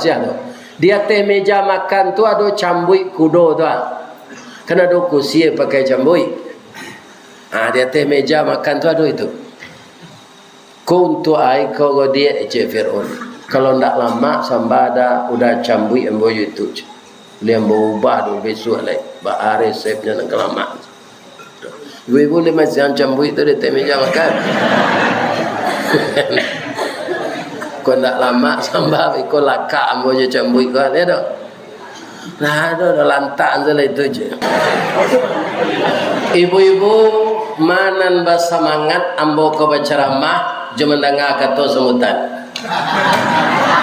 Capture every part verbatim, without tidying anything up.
Siang tu. Di ateh meja makan tu ado cambuik kudo tu, ah. Kan ado kusie pakai cambuik. Ah, di ateh meja makan tu ado itu. Ko untuak ai ko godiak, cek Fir'aun. Kalau ndak lamak samba ada udah cambuik ambo jo itu, cek. Lian baubah tu bisuak lai. Baa resepnyo nan ka lamak. Ibu-ibu lai masiang cambuik tu di ateh meja makan. Ko ndak lamak samba, iko lakak ambo jo cambuik ko, ado tu. Nah, ado, ado lantak tu lah itu je. Ibu-ibu, ma nan basamangat ambo ko bacaramah, jo mandanga kato sambutan?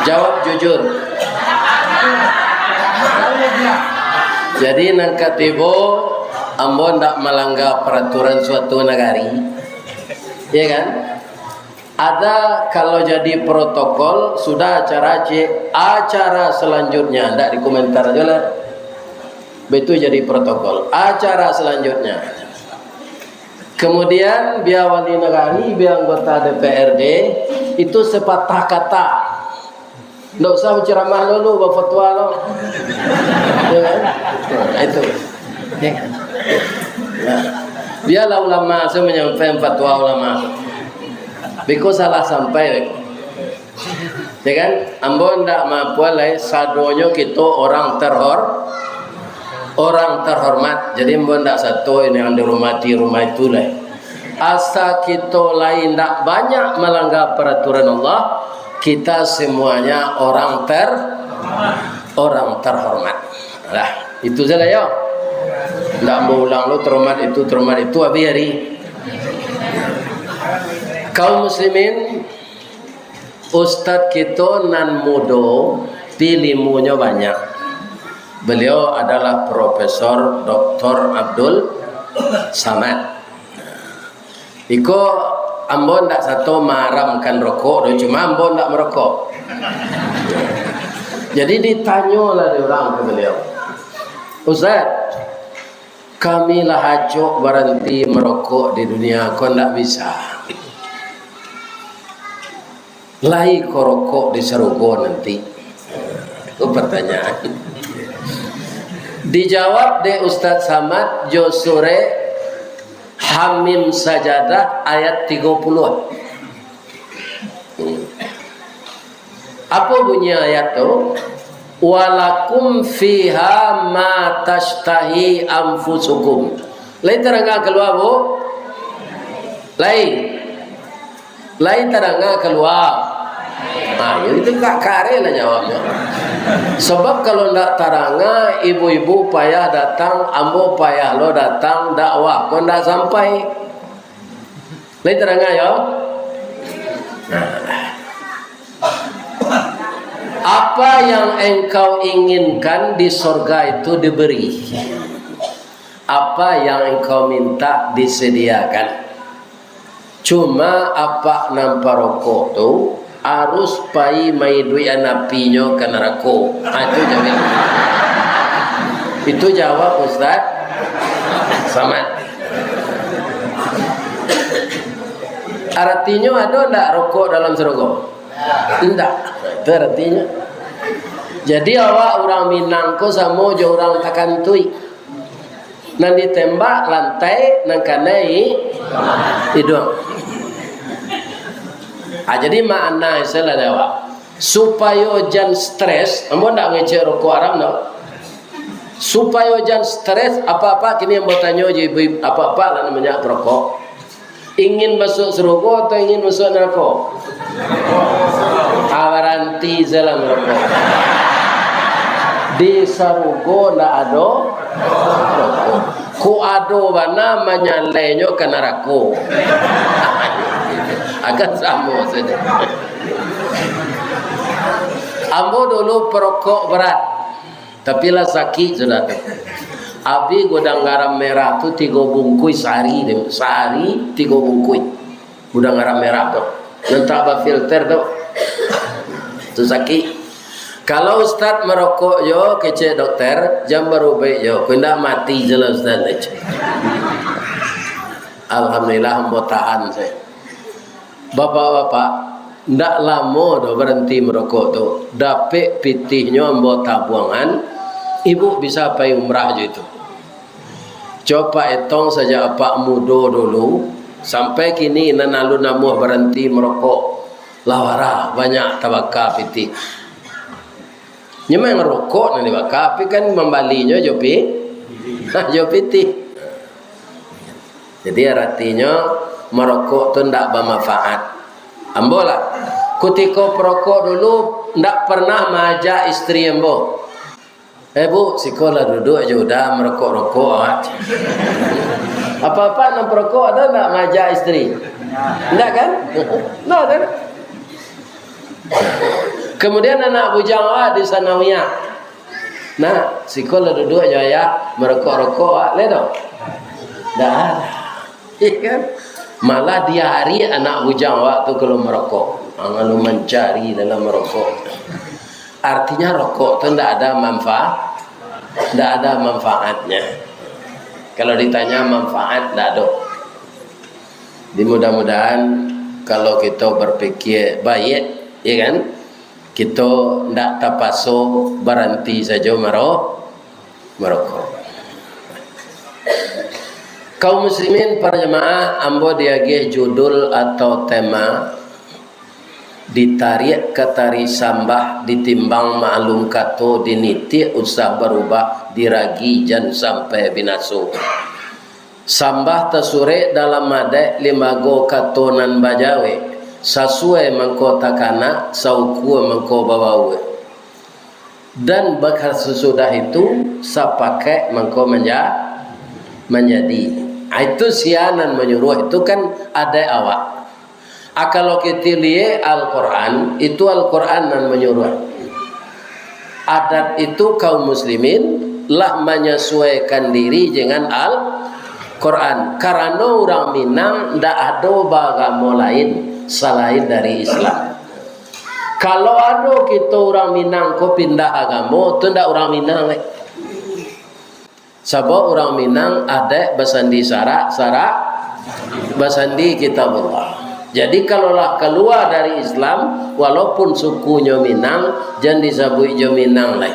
Jawab jujur. Jadi, nan katibo, ambo ndak malangga paraturan suatu nagari. Ya kan? Ada, kalau jadi protokol, sudah acara, cek, acara selanjutnya, ndak dikomentar aja lah. Betul jadi protokol. Acara selanjutnya. Kemudian, bia wali nagari, bia anggota D P R D, itu sepatah kata. Ndak usah bacaramah dulu, bafatwa lo. Ya kan? Nah, itu. Ya kan? Nah, biarlah ulama saya menyampaikan fatwa ulama. Biko salah sampai, biko. Ya kan? Ambo ndak mampu lai, sadonyo kito orang terhor-, orang terhormat. Jadi, ambo ndak sato ini yang dihormati rumah itu lai. Asa kito lai ndak banyak malangga paraturan Allah, kita semuanya orang ter-, orang terhormat. Lah, itu saja yo. Ndak mau ulang lo, terhormat itu, terhormat itu, habis hari. Kaum muslimin, ustaz kito nan mudo, ilimunyo banyak. Beliau adalah Profesor Doktor Abdul Samad. Iko, ambo ndak sato maharamkan rokok doh, cuma ambo ndak merokok. Jadi, ditanyolah dek urang ka baliau, "Ustaz, kami lah acok baranti merokok di dunia ko, ndak bisa. Lai ko rokok di sarugo nanti?" Itu pertanyaan. Dijawab dek Ustaz Samad jo surek Hamim Sajadah ayat tigo puluh. Hmm. Apo bunyi ayat tu? "Walakum fiha ma tashtahi anfusukum." Lai taranga kalua, Bu? Lai. Lai taranga kalua? Nah, yo itu ka-, kareh lah jawabnyo. Sabab kalau ndak taranga, ibu-ibu payah datang, ambo payah lo datang, dakwah ko ndak sampai. Lai taranga yo? Nah. Apa yang engkau inginkan di sorga itu diberi. Apa yang engkau minta disediakan. Cuma apak nan parokok tu harus pai maiduikan apinyo ka narako. Ha, itu jawab. Itu jawab Ustaz Samad. Aratinyo, ado ndak rokok dalam sarugo? Indak. Itu aratinyo. Jadi, awak urang Minang ko samo jo urang Takantuik. Nan ditembak lantai, nan kanai iduang. Ah, jadi makna istilah dek awak. Supayo jan stres, ambo ndak ngecek rokok haram, tau. Supayo jan stres, apak-apak kini ambo tanyo je, ibu-ibu, apak-apak lah nan banyak parokok. Ingin masuk sarugo atau ingin masuk narako? Ah, baranti sajolah marokok. Di sarugo ndak ado rokok. Kok ado bana, manyalainyo ka narako. Akan samo sajo. Ambo dulu parokok barat. Tapi lah sakik sudah tu. Abih gudang garam merah tu tigo bungkuih sahari tu. Sahari tigo bungkuih. Gudang garam merah tu. Nan tak bafilter tu. Tu sakik. Kalau ustaz marokok jo, kecek dokter, jan barubaik jo. Ko indak mati sajolah ustaz, kecek. Alhamdulillah, ambo tahan sajo. Bapak-bapak, Ndak lamo doh baranti marokok tu. Dapek pitihnyo ambo tabuangan, ibu bisa pai umrah jo itu. Coba etong sajak apak mudo dulu, sampai kini nan alun namuah baranti marokok. Lah wara, banyak tabaka pitih. Nyo memang rokok nan dibaka, tapi kan mambalinyo jo pi-, jo pitih. Jadi, aratinyo, marokok tu ndak bamanfaat. Ambo lah, kutiko parokok dulu, ndak pernah maajak istri ambo, "Eh, Bu, siko lah duduak jo uda marokok-rokok awak." Apa-apa nan parokok ado ndak maajak istri? Ndak, kan? Nah, kan? Kemudian anak bujang awak di sanawiyah. Nah, siko lah duduak jo ayah, marokok-rokok, awak leh doh. Ndak ada. Iya kan? Malah diari anak bujang awak tu kalau marokok. Angah lu mancari dalam marokok. Artinya rokok tu ndak ada manfaat, ndak ada manfaatnya. Kalau ditanya manfaat, ndak ada. Jadi mudah-mudahan kalau kita berpikir baik, ya kan? Kito ndak tapaso baranti sajo maro-, marokok. Kaum muslimin para jamaah, ambo diagih judul atau tema ditariak ka tari sambah, ditimbang maklum kato, dinitiak usah barubah, diragi jan sampai binaso. Sambah tasurek dalam adaik limbago kato nan bajawek, sasuai mangko takanak, saukua mangko babaua. Dan bakasusudah itu, sapakaik mangko manja-, manjadi. Ah, itu sia nan manyuruah, itu kan adaik awak. Ah, kalau kito liek Al-Quran, itu Al-Quran nan manyuruah. Adat itu kaum muslimin lah manyasuaikan diri dengan Al-Quran. Karano urang Minang ndak ado baagamo lain salain dari Islam. Kalau ado kito urang Minang ko pindah agamo, tu ndak urang Minang lai. Sabab urang Minang adaik basandi sarak, sarak basandi Kitabullah. Jadi, kalau lah kalua dari Islam, walaupun sukunyo Minang, jan disabuik jo Minang lai.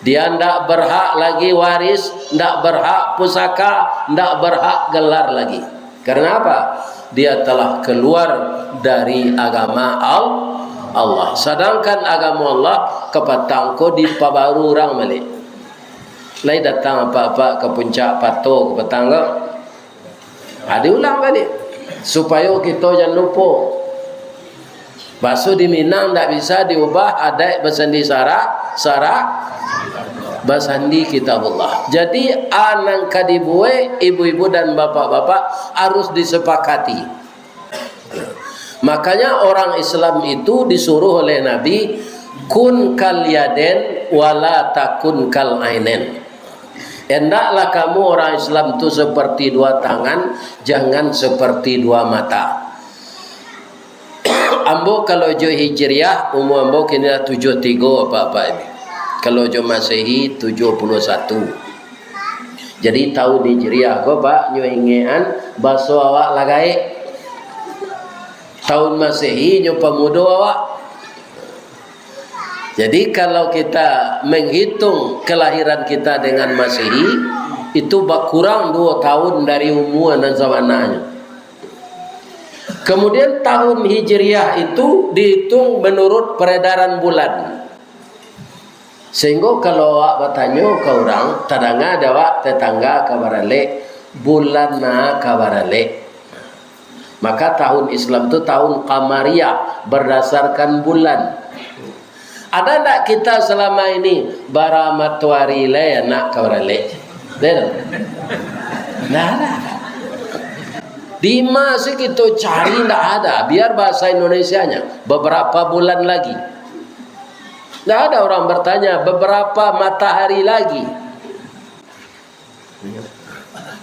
Dia ndak berhak lagi waris, ndak berhak pusaka, ndak berhak gelar lagi. Karena apa? Dia telah keluar dari agama Al-, Allah. Sadangkan agamo Allah kapatang ko dipabaru urang baliak. Lai datang apak-apak ka puncak pato kapatang ko? Ha, diulang baliak. Supayo kito jan lupo. Baso di Minang ndak bisa diubah, adaik basandi sarak, sarak basandi Kitabullah. Jadi, a nan ka dibuek ibu-ibu dan bapak-bapak harus disepakati. Makanya orang Islam itu disuruh oleh Nabi, "Kun kal yaden wala takun kal ainen." Hendaklah kamu orang Islam tu seperti dua tangan, jangan seperti dua mata. Ambo kalau jo Hijriah, umua ambo kini lah tujuah tigo, apak-apak ini. Kalau jo Masehi, tujuah puluah satu. Jadi, tahun Hijriah ko, Pak, nyo ingekan, baso awak lah gaek. Tahun Masehi nyo pamudo awak. Jadi, kalau kita menghitung kelahiran kita dengan Masehi, itu bakurang duo tahun dari umua nan sabananyo. Kemudian, tahun Hijriah itu dihitung menurut peredaran bulan. Sehingga kalau awak batanyo ka urang, tadanga dek awak tetangga ka baralek, bulan na ka baralek. Maka tahun Islam tu tahun Qamariyah, berdasarkan bulan. Ada ndak kita selama ini bara matoari lai anak ka baralek? Ada ndak? Ndak ada. Di ma se kito cari, ndak ada. Biar bahasa Indonesianya, beberapa bulan lagi. Ndak ada orang bertanya, "Beberapa matahari lagi?"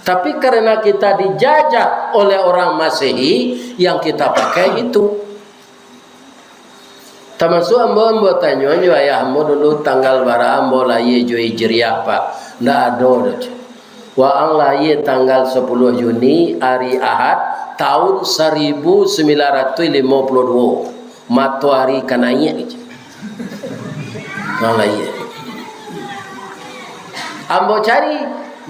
Tapi karena kita dijajah oleh orang Masehi, yang kita pakai itu. Tamasuk ambo, ambo tanyo jo ayah ambo dulu, tanggal bara ambo lahia jo Hijriah, Pak. Ndak ado doh. Waang lahia tanggal sapuluah Juni, ari Ahad, tahun saribu sambilan ratuih limo puluah duo. Matoari ka naiak. Nah, lahia. Ambo cari,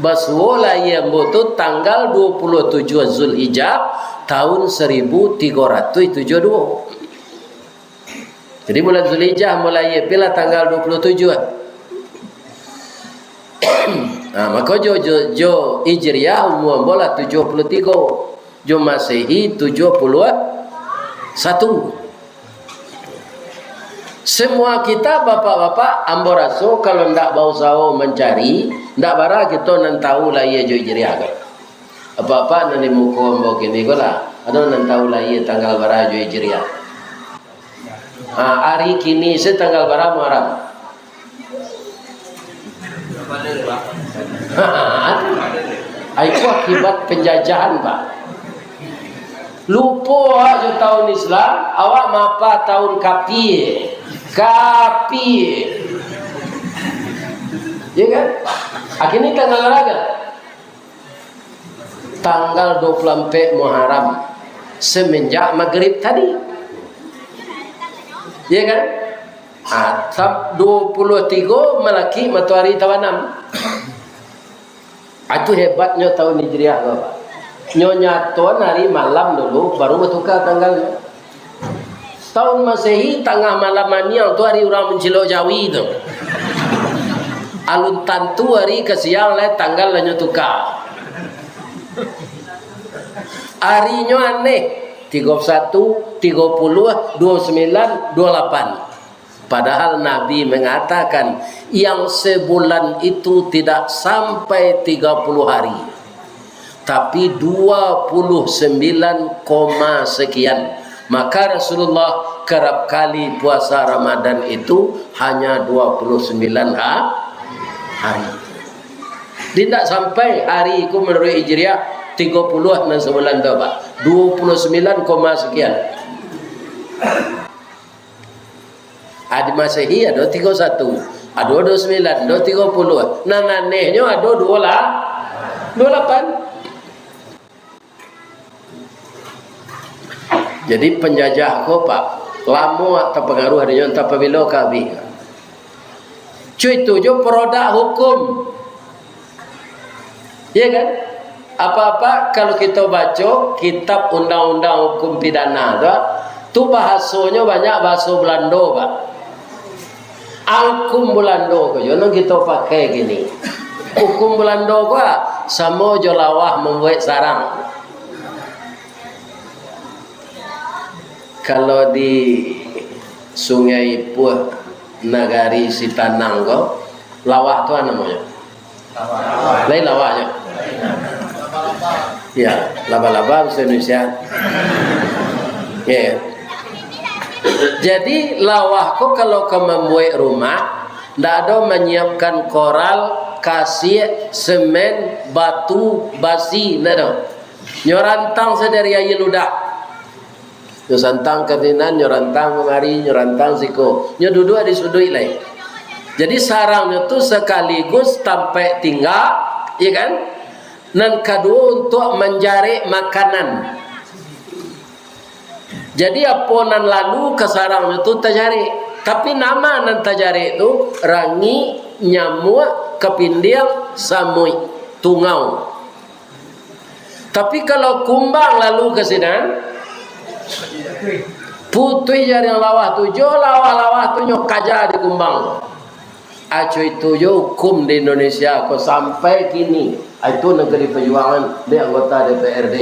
basuo lahia ambo tu tanggal dua puluh tujuh Zulhijjah, tahun saribu tigo ratuih tujuh duo. Jadi, bulan Zulhijjah ambo lahia, pi lah tanggal dua puluh tujuh. Nah, mako jo, jo, jo Hijriah umua ambo lah tujuah puluah tigo. Jo Masehi tujuah puluah satu. Semua kita, bapak-bapak, ambo raso kalau ndak bausaho mancari, ndak bara kito nan tahu lahia jo Hijriah ko. Bapak-bapak nan di muko ambo kini ko lah, ado nan tahu lahia tanggal bara jo Hijriah? Ha, ari kini se tanggal bara Muharram? Ai, itu akibat penjajahan, Pak. Lupo awak jo tahun Islam, awak maapa tahun kapie. Kapie. Ya kan? Akhirnya tanggal bara? Tanggal dua puluh ampek Muharram, semenjak magrib tadi. Ya kan? Ah, sab-, dua puluh tigo malaki matoari tabanam. Ah, itu hebatnyo tahun Hijriah tu, Pak. Nyo nyatoan ari malam dulu, baru batuka tanggalnyo. Tahun Masehi, tangah malam maniang tu ari urang mancilok jawi tu. Alun tantu ari ka siang lai, tanggal lah nyo tuka. Arinyo aneh, tigo satu, tigo puluah, dua sembilan, dua lapan. Padahal Nabi mengatakan, yang sebulan itu tidak sampai tiga puluh hari, tapi dua puluh sembilan koma sekian. Maka Rasulullah kerap kali puasa Ramadan itu hanya dua puluh sembilan ha-, hari. Jadi, indak sampai ari ku menurut Hijriah tigo puluah nan sebulan tu, Pak. Dua puluh sembilan koma sekian. Adi Masehi ado tigo satu, ado dua sembilan, ado tigo puluah. Nan anehnyo ado dua la-, dua lapan. Jadi, penjajah ko, Pak, lamo tapangaruah dinyo, antah pabilo ka abih. Cuy, itu jo produk hukum. Iya kan? Apa-apa kalau kito baco kitab undang-undang hukum pidana tu, tu bahasonyo banyak bahaso Belando, Pak. Ah, hukum Belando ko jo nan kito pakai kini. Hukum Belando ko, ah, samo jo lawah mambuek sarang. Kalau di Sungai Ipuh, nagari Sitanang ko, lawah tu namonyo. Lain lawah nyo. Ya, laba-laba bahasa Indonesia. Ya. Jadi, lawah ko kalau ka mambuek rumah, ndak ado manyiapkan koral, kasiak, semen, batu, basi, ndak ado. Nyo rantang se dari aia ludah. Nyo santang ka sinan, nyo rantang kamari, nyo rantang siko. Nyo duduak di suduik lai. Jadi, sarangnyo tu sakaligus tampek tingga, iya kan? Nan kaduo, untuak manjarek makanan. Jadi, apo nan lalu ka sarangnyo tu tajarek. Tapi, nama nan tajarek tu? Rangik, nyamuak, kapindiang, samuik, tungau. Tapi, kalau kumbang lalu ka sinan, putuih jariang lawah tu, jo lawah-lawah tu nyo kaja di kumbang. Aco itu jo hukum di Indonesia ko sampai kini. Itu nan ka dipajuangan dek anggota D P R D.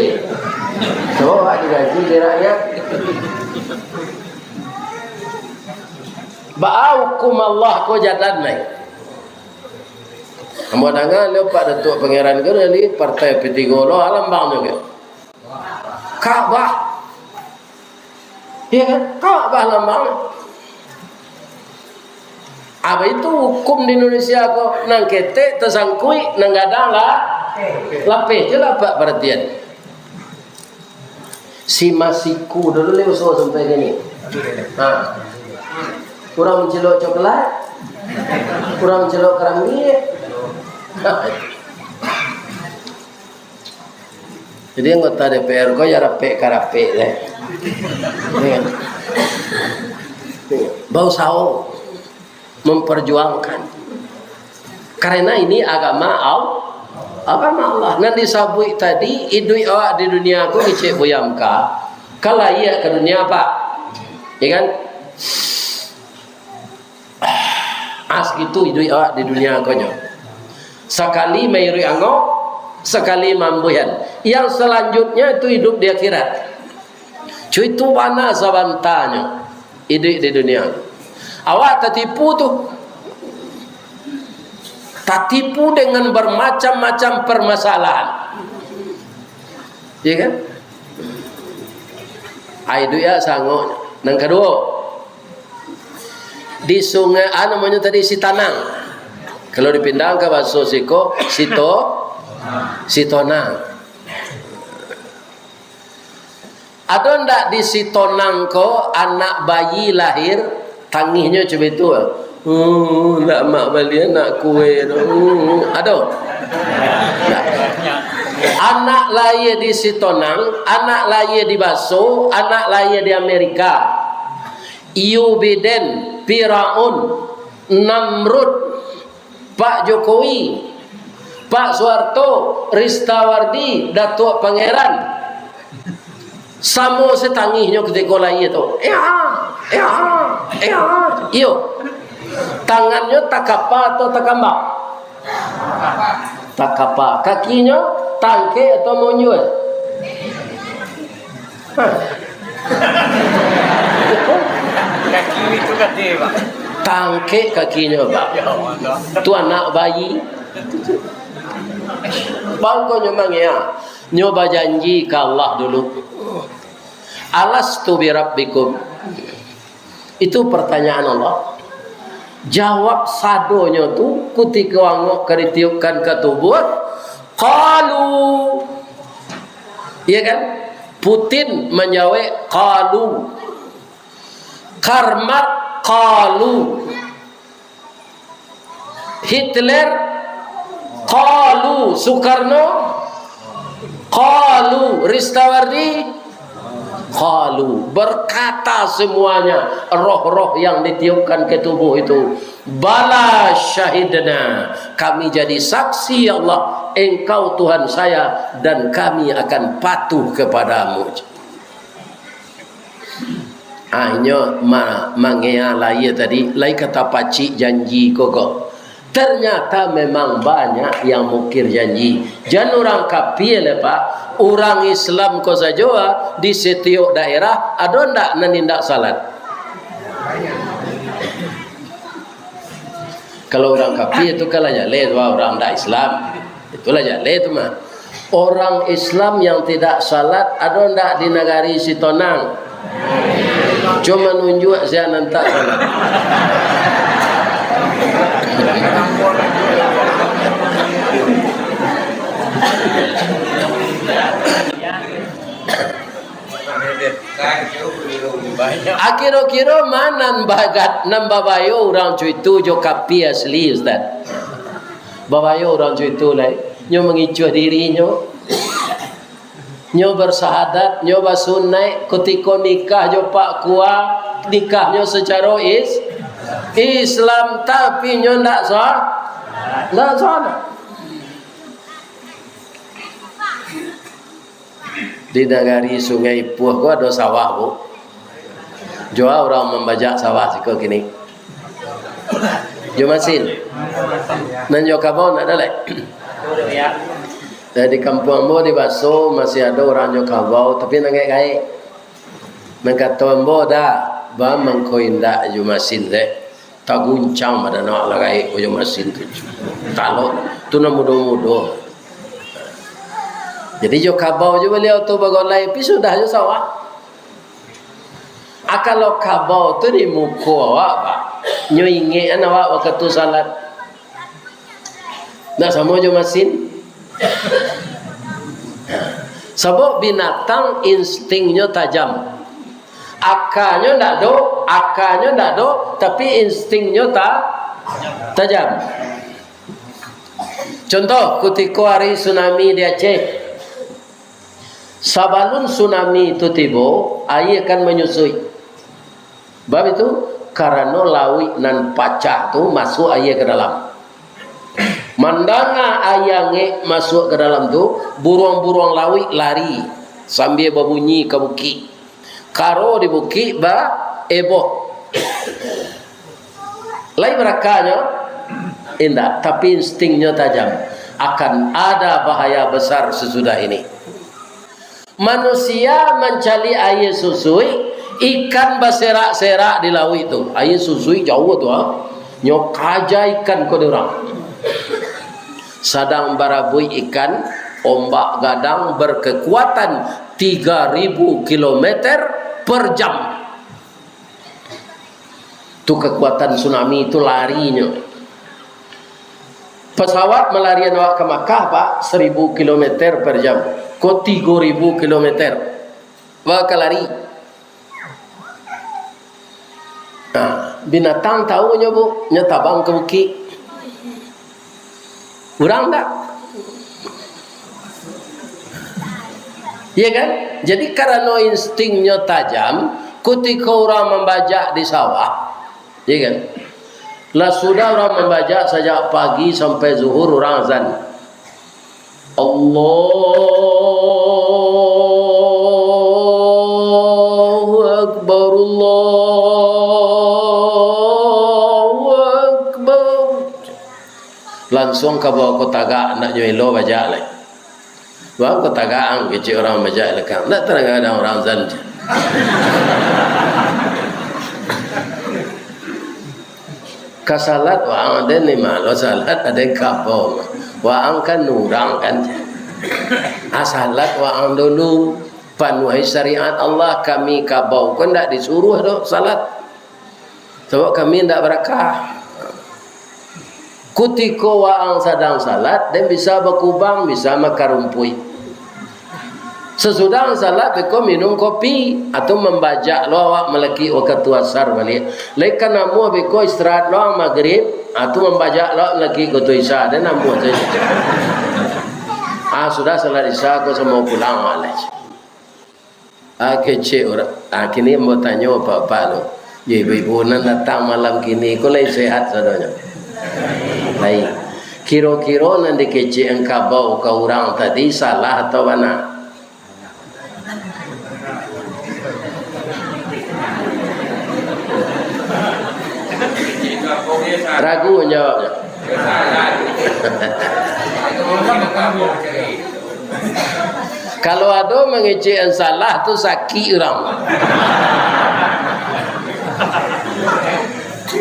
So, awak digaji dek rakyat. Baa hukum Allah ko jalan lai. Ambo danga lo Pak Datuak Pangeran ko dari Partai P tigo lo, alambangnyo ko. Ka'bah. Iya kan? Ka'bah lambang. Apa itu hukum di Indonesia ko? Nan ketek tasangkuik, nan gadang lah lapeh. Cubolah Pak paratian. Si Masiku dulu le usaha sampai kini. Ha. Urang mancilok coklat, urang mancilok karambia. Jadi anggota D P R ko ya rapek-karapek deh. Iya. Bausaho memperjuangkan. Karena ini agama Al-, agama Allah. Nan disabuik tadi, iduik awak di dunia ko kecek buyam ka, ka lahia ka dunia, Pak. Ya kan? As gitu iduik awak di dunia ko nyo. Sakali mairuik angok, sakali mambuihan. Yang selanjutnya itu hidup di akhirat. Cuy, itu bana sabantanyo iduik di dunia. Awak tatipu tu. Tatipu dengan bermacam-macam permasalahan. Ya kan? Ai, iduik ya sangok. Nan kaduo, di sungai, ah, namonyo tadi, Sitanang. Kalau dipindahan ka baso siko, Sito-, Sitonang. Ado ndak di Sitonang ko anak bayi lahir, tangihnyo cuma itu? "Uh, ndak mak bali anak kue tu." Uh, ado? Ndak. Anak lahia di Sitonang, anak lahia di Baso, anak lahia di Amerika. Joe Biden, Firaun, Namrud, Pak Jokowi, Pak Soeharto, Ristawardi, Datuak Pangeran. Samo satangihnyo kutiko lahia tu. Ea, ea, ea. Iyo. Tangannyo takapa atau takambang? Takapa. Kakinyo tangkek atau maunjua? Hah. Kaki itu gede, Pak. Tangkek kakinyo, Pak. Ya Allah. Tu anak bayi. Bangkonyo mangea. Nyo bajanji ka Allah dulu. "Alastu birabbikum?" Itu pertanyaan Allah. Jawab sadonyo tu, kutiko angok ka ditiupkan ka tubuah, "Qalu." Iya kan? Putin manjawek, "Qalu." Karl Marx, "Qalu." Hitler, qalu. Soekarno, qalu. Ristawardi, qalu. Berkata semuanya, roh-roh yang ditiupkan ke tubuh itu, "Bala syahidna, kami jadi saksi, ya Allah, Engkau Tuhan saya, dan kami akan patuh kepadamu." Ah, inyo ma-, mangea lahia tadi, lai ka tapacik janji ko, ko. Ternyata memang banyak yang mukir janji. Jan urang kapia lai, Pak. Urang Islam ko sajo, ah, di setiok daerah, ado ndak nan indak salat? Kalau urang kapia tu kan lah jaleh tu, ah, urang ndak Islam. Itulah jaleh tu mah. Orang Islam yang tidak salat ado ndak di nagari Sitonang? Cuma nunjuak sia nan tak salat. Akiro-kiro ma nan bagat, nan babayo urang cuitu jo kapia asli, Ustaz? Babayo urang cuitu lai, nyo mangicuah dirinyo, nyo bersahadat, nyo basunaik, kutiko nikah jo Pak Kua, nikahnyo sacaro is-, Islam, tapi nyo ndak sah, ndak salat. Di nagari Sungai Puah ko ado sawah, Bu. Jua urang mambajak sawah siko kini. Jo masin. Nan jo kabau ndak ado lai. Eh, di kampuang ambo di Baso masih ado urang jo kabau, tapi nan gaek-gaek. Nan kato ambo, "Da, ba mangko indak jo masin dek. Taguncang badan awak lah gaek ko jo masin tu." Talok tu nan mudo-mudo. Jadi jo kabau jo baliau tu bagolai, pi sudah jo sawah. Ah, kalau kabau tu di muko awak, Pak, nyo ingekan awak wakatu salat. Ndak samo jo masin. Sabab binatang instingnyo tajam. Akanyo ndak ado, akanyo ndak ado, tapi instingnyo ta-, tajam. Contoh, kutiko ari tsunami di Aceh. Sabalun tsunami tu tibo, aia kan manyusuik. Bab itu, karano lauik nan pacah tu masuak aia ka dalam. Mandanga aia angek masuak ka dalam tu, buruang-buruang lauik lari sambia babunyi ka bukik. Karo di bukik baeboh. Lai barakanyo? Indak, tapi instingnyo tajam. Akan ada bahaya besar sesudah ini. Manusia mancaliak aia susuik, ikan baserak-serak di lauik tu. Aia susuik jauah tu, ha. Nyo kaja ikan ko di urang. Sadang barabuik ikan, ombak gadang berkekuatan tiga ribu kilometer per jam. Tu kekuatan tsunami tu larinyo. Pesawat malarian awak ka Makkah, Pak, seribu kilometer per jam. Ko tigo ribu kilometer. Awak ka lari. Nah, binatang tahu nyo, Bu, nyo tabang ka bukik. Urang ndak? Iya kan? Jadi, karano instingnyo tajam, kutiko urang mambajak di sawah, iya kan? Lah sudah urang mambajak sajak pagi sampai zuhur, urang azan. Allahu Akbar, Allahu Akbar. Lansuang ka bawah ko tagak, ndak nyo elo bajak lai. Bawah ko tagak ang kecek urang bajak lekang. Ndak tadanga urang azan. Ka salat waang, aden ni malo salat, aden kabau. Waang kan urang kan. Ah, salat waang dulu, panuahi syariat Allah, kami kabau ko ndak disuruah doh salat. Sabab kami ndak barakah. Kutiko waang sadang salat, den bisa bakubang, bisa makan rumpuik. Sasudah salat, beko minum kopi, atau mambajak lo awak malakik wakatu asar baliak. Lai ka namuah beko istirahat lo ang magrib, atau mambajak lo awak malakik wakatu isya, den namuah tu. Ah, sudah salat isya, ko samo pulang awak lai. Ah, kecek urang. Ah, kini ambo tanyo apak-apak tu. Yo, ibu-ibu nan datang malam kini ko lai sehat sadonyo? Lai. Kiro-kiro nan dikecek ang kabau ka urang tadi salah atau bana? Ragu manjawabnyo. Kalau ado mangecek nan salah tu, sakik urang.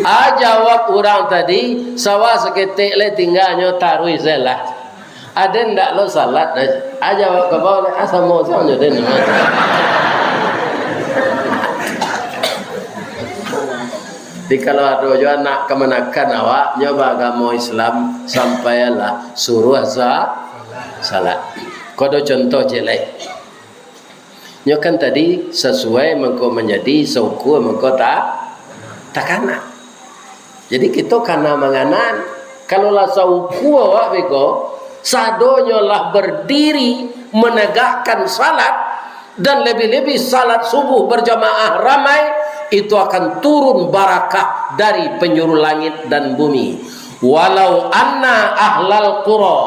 A jawab urang tadi, sawah saketek lai tingganyo, taruih sajolah. Aden ndak lo salat, a jawab kabau lai, a samo sajo den. Jadi, kalau ado juo anak kamanakan awak, nyo baagamo Islam, sampaianlah, suruah sa-, salat. Ko ado contoh ciek lai. Nyo kan tadi sasuai mangko manjadi, saukua mangko ta-, takana. Jadi, kito kana manganan. Kalau lah saukua awak beko, sadonyo lah bardiri managakkan salat, dan lebih-lebih salat subuh berjamaah ramai, itu akan turun barakah dari penjuru langit dan bumi. "Walau anna ahlal qura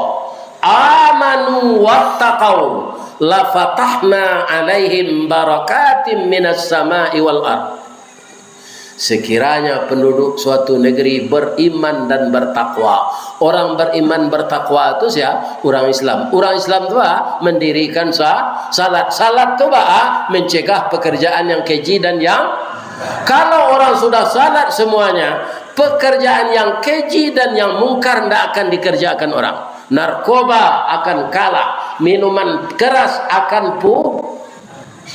amanu wattaqau, lafatahna alaihim barakatim minas sama'i wal ard." Sekiranya penduduk suatu negeri beriman dan bertakwa. Orang beriman bertakwa tu sia? Urang Islam. Urang Islam tu, ah, mendirikan sa-, salat. Salat tu, ah, mencegah pekerjaan yang keji dan yang, kalau orang sudah salat semuanya, pekerjaan yang keji dan yang mungkar ndak akan dikerjakan orang. Narkoba akan kalah, minuman keras akan pu-,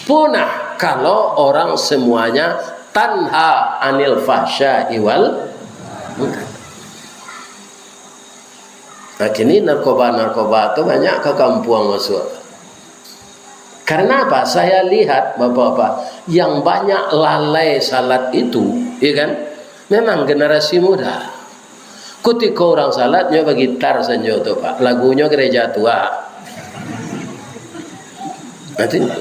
punah kalau orang semuanya tanha anil fahsya'i wal munkar. Nah, kini narkoba-narkoba tu banyak ka kampuang masuak. Karena apa? Saya lihat, Bapak-bapak, yang banyak lalai salat itu, ya kan, memang generasi muda. Kutiko urang salat, nyo bagitar sanjo tu, Pak. Lagunyo gereja tua. Artinya,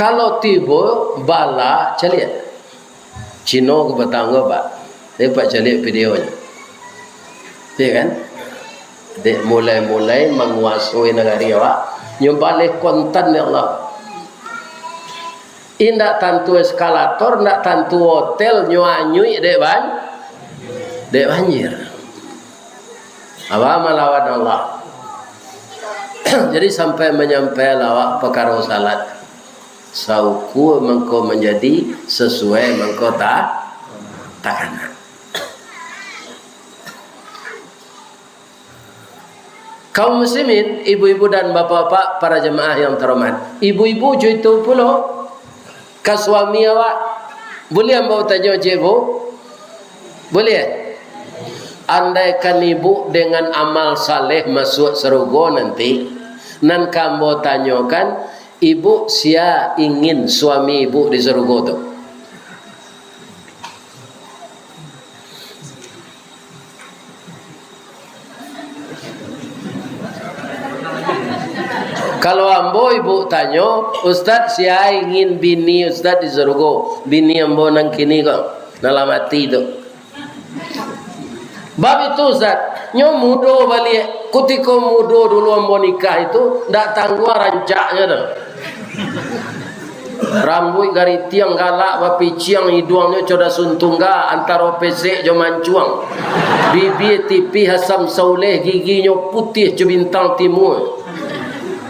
Kalau tibo bala, caliak. Cino ka batanggo, Pak. Dek, Pak, caliak videonyo. Iyo kan? Dek mulai-mulai manguasoi nagari awak, nyo baleh kontan, ya Allah. Indak tantu eskalator, indak tantu hotel, nyo anyuik dek ban-, dek banjir. Apo malawan Allah? Jadi sampai manyampai lah awak pakaro salat. Saukua mangko manjadi, sasuai mangko ta-, takana. Kaum muslimin, ibu-ibu dan bapak-bapak, para jamaah yang terhormat. Ibu-ibu jo itu pulo, ka suami awak. Buliah ambo tanyo, Cik Bu? Buliah? Andaikan ibu dengan amal saleh masuak sarugo nanti, nan ka ambo tanyokan, ibu, sia ingin suami ibu di sarugo tu? Kalau ambo ibu tanyo, "Ustaz, sia ingin bini Ustaz di sarugo?" Bini ambo nan kini ko, nan lah mati tu. Bab itu, Ustaz, nyo mudo baliak. Kutiko mudo dulu ambo nikah itu, ndak tangguang rancaknyo tu. Rambuik garitiang galak bapiciang, iduangnyo co dasun tungga antaro pesek jo mancuang. Bibia tipih asam sauleh, giginyo putiah co bintang timua.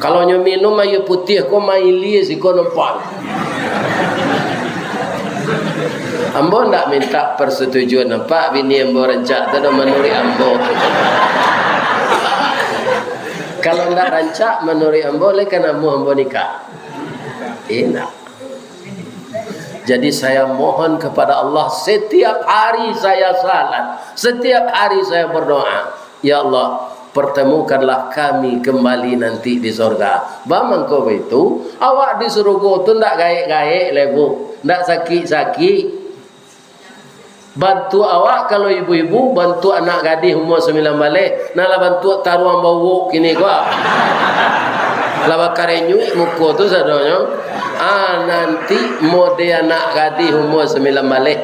Kalau nyo minum aia putiah ko, mailia siko nampak. Ambo ndak minta persetujuan, nampak bini ambo rancak tu dah manuruik ambo. Kalau ndak rancak manuruik ambo, lai ka namuah ambo nikah? Indak. Jadi, saya mohon kepada Allah, setiap hari saya salat, setiap hari saya berdoa, "Ya Allah, pertemukanlah kami kembali nanti di sorga." Bamangko baitu, awak di sarugo tu ndak gaek-gaek lai, Bu, ndak sakik-sakik. Bantuak awak, kalau ibu-ibu, bantuak anak gadih umua sambilan baleh, nan lah bantuak taruang bauwok kini ko. Lah bakarenyuik muko tu sadonyo. Ah, nanti mode anak gadih umua sambilan baleh.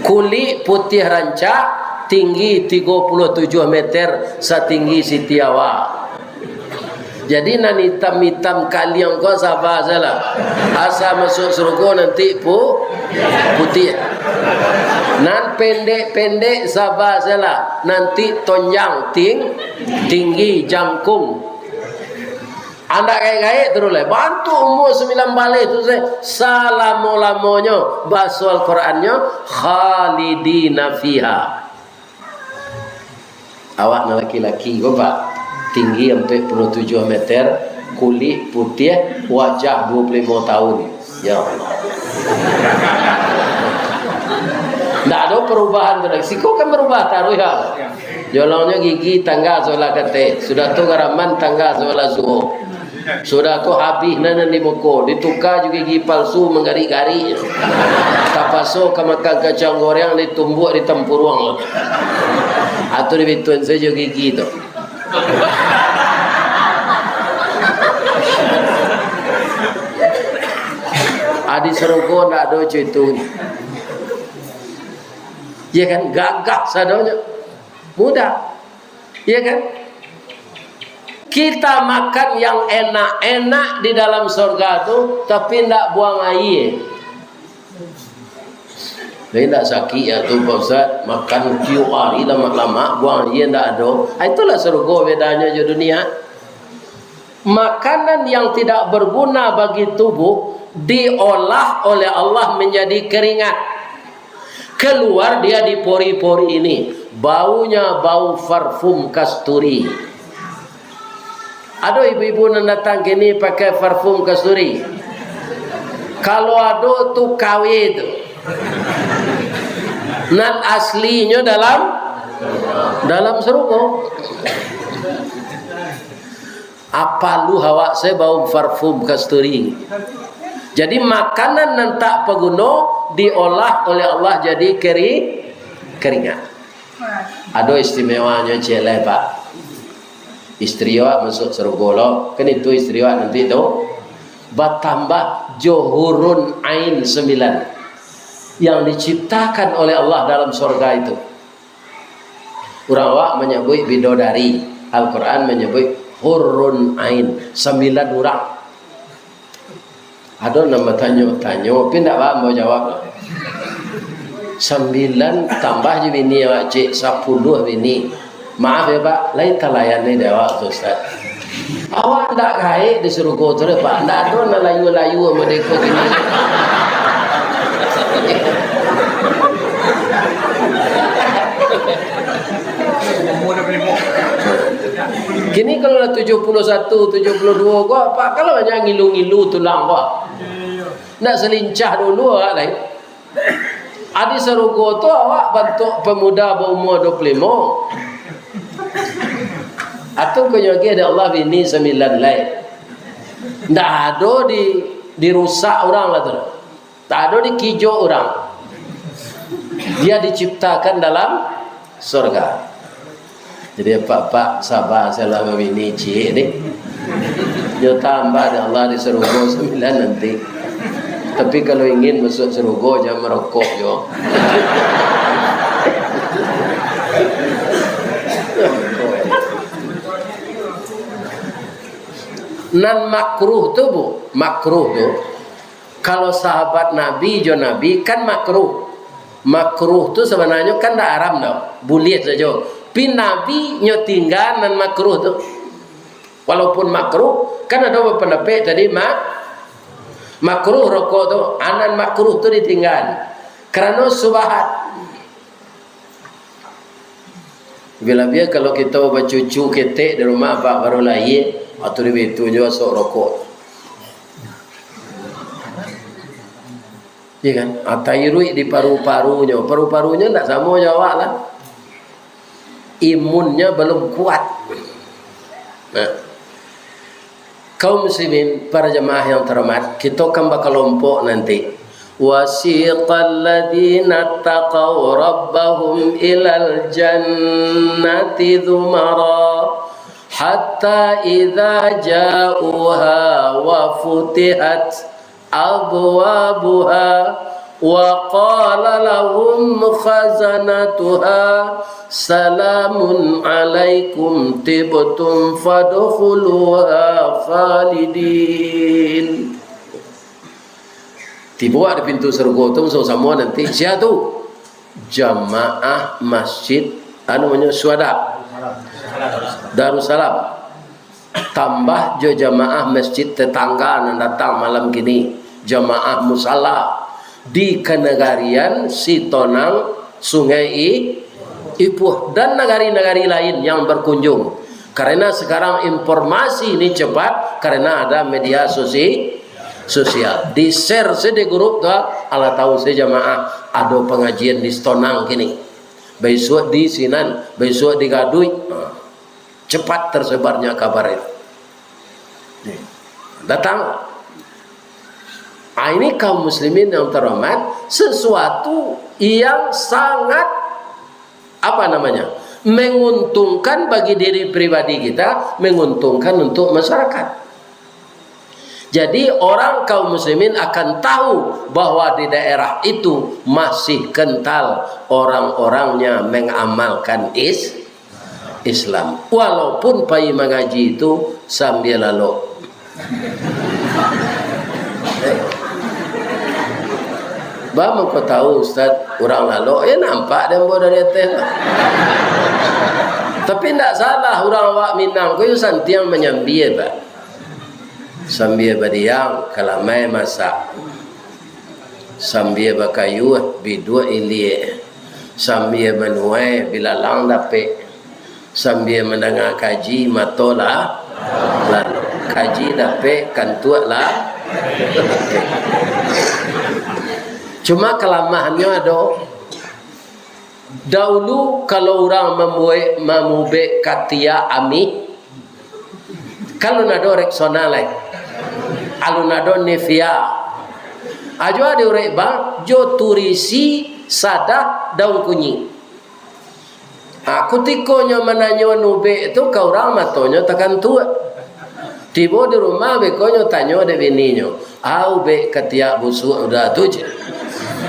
Kulik putiah rancak, tinggi tigo puluah tujuah meter, satinggi Siti Hawa. Jadi, nan itam-itam kaliang ko saba sajolah. Asa masuak sarugo nanti pu-, putiah. Nan pendek-pendek saba sajolah, nanti tonjang, ting-, tinggi, jangkung. Andak gaek-gaek taruih lai. Bantuak umua sambilan baleh tu se, salamo-lamonyo. Baso Al-Qurannyo, "Khalidina fiha." Awak nan laki-laki ko, Pak, tinggi ampek puluah tujuah meter, kulik putiah, wajah duo puluah limo tahun. Ya Allah. Ndak ado perubahan tu lai. Siko kan berubah taruih, ha. Jolongnyo gigi tangga sabalah kateh, sudah tu garaman tangga sabalah suok. Sudah tu habih nan, nan di muko, dituka jo gigi palsu manggarik-garik. Tapaso ka makan kacang goreng, ditumbuak di tampuruang. Atau dibituan sajo gigi tu. Adi sarugo ndak ado cuitu. Ya kan? Gagah sadonyo. Mudah. Ya kan? Kita makan yang enak-enak di dalam sorga tu, tapi ndak buang aia. Jadi ndak sakik ya tu, Pak Ustaz, makan tiok hari lamak-lamak, buang aia ndak ado. Ah, itulah sarugo bedanyo jo dunia. Makanan yang tidak berguna bagi tubuh diolah oleh Allah menjadi keringat. Keluar dia di pori-pori ini. Baunya bau parfum kasturi. Ado ibu-ibu nan datang kini pakai parfum kasturi? Kalau ado tu K W tu. Nan aslinyo dalam, dalam sarugo. Apo lu awak se bau parfum kasturi. Jadi, makanan nan tak paguno diolah oleh Allah jadi keri-, keringat. Ado istimewanyo ciek lai, Pak. Istri awak masuak sarugo lo, kan itu istri awak nanti tu. batambah jo hurun ain sambilan yang diciptakan oleh Allah dalam sorga itu. Urang awak manyabuik bidodari, Al-Quran manyabuik hurun ain, sambilan urang. Ado nan batanyo-tanyo, tapi ndak ba ambo jawab lah. Sambilan tambah jo bini awak, cek, sapuluah bini. Maaf yo, Pak, lai talayan ni dek awak tu, Ustaz. Awak ndak gaek di sarugo tu deh, Pak. Ndak ado nan layua-layua model ko kini. Kini kalau lah tujuah puluah satu, tujuah puluah duo ko, Pak, kalau banyak ngilu-ngilu tulang ko. Ndak salincah dulu awak lai. Adi sarugo tu awak bantuak pamuda baumua duo puluah limo. Atau kau nyoge dek Allah bini sambilan lai. Ndak ado di, dirusak urang lah tu. Ndak ado dikijok urang. Dia diciptakan dalam sorga. Jadi, apak-apak, saba sajolah babini ciek ni. Yo tambah dek Allah di sarugo sambilan nanti. Tapi kalau ingin masuk sarugo, jangan marokok jo. Nan makruh tu, Bu, makruh tu, kalau sahabat Nabi jo Nabi kan makruh. Makruh tu sabananyo kan ndak haram doh, buliah sajo. Pi Nabi nyo tingga nan makruh tu. Walaupun makruh, kan ado bapandapek tadi ma-, makruh rokok tu, a, nan makruh tu ditingga. Karano subahat. Labiah-labiah kalau kito bacucu ketek di rumah, apak baru lahia, atau di bitu juo asok rokok. Iya kan? Atau iruik di paru-parunyo. Paru-parunyo ndak samo jo awak lah. Imunnya belum kuat. Nah. Kaum muslimin, para jamaah yang terhormat, kito kan bakalompok nanti. وسيق الذين اتقوا ربهم إلى الجنة زمرا حتى إذا جاءوها وفتحت أبوابها وقال لهم خزنتها سلام عليكم طبتم فادخلوها خالدين. Tibo di pintu sarugo tu samo-samo nanti. Sia tu? Jamaah masjid, anu namonyo, Syuhada Darussalam. Tambah jo jamaah masjid tetangga nan datang malam kini, jamaah musala di kanagarian Sitonang, Sungai I-, Ipuh, dan nagari-nagari lain yang berkunjung. Karena sekarang informasi ini cepat, karena ada media sosi-, sosial. Di-share se di grup tu, alah tahu se jamaah, ado pangajian di Sitonang kini. Baisuak di sinan, baisuak di Gaduik. Ha. Cepat tersebarnya kabar itu. Nih, datang. Ah, ini kaum muslimin yang terhormat, sesuatu yang sangat, apa namanya, menguntungkan bagi diri pribadi kita, menguntungkan untuk masyarakat. Jadi, orang kaum muslimin akan tahu bahwa di daerah itu masih kental orang-orangnya mengamalkan is-, Islam. Walaupun pai mangaji itu sambia lalok. Ba mangko tahu, Ustaz, urang lalok, eh, nampak dek ambo dari ateh lah. Tapi ndak salah, urang awak Minang ko yo santiang manyambia, Pak. Sambia badiang, kalamai masak. Sambia bakayuah, biduak iliak. Sambia manuai, bilalang dapek. Sambia mandanga kaji, mato lah lalok. Kaji dapek, kantuak lah. Cuma kalamahannyo ado. Daulu kalau urang mambuek, mamubek katiak amih, kan alun ado Rexona lai. Alun ado Nivea. Ajo diurek bang, jo turisi sadah daun kunyik. Ha, kutiko nyo mananyo nubek tu ka urang, matonyo takantuak. Tibo di rumah, bekonyo tanyo dek bininyo, "Au bek katiak busuak udah tu," cek.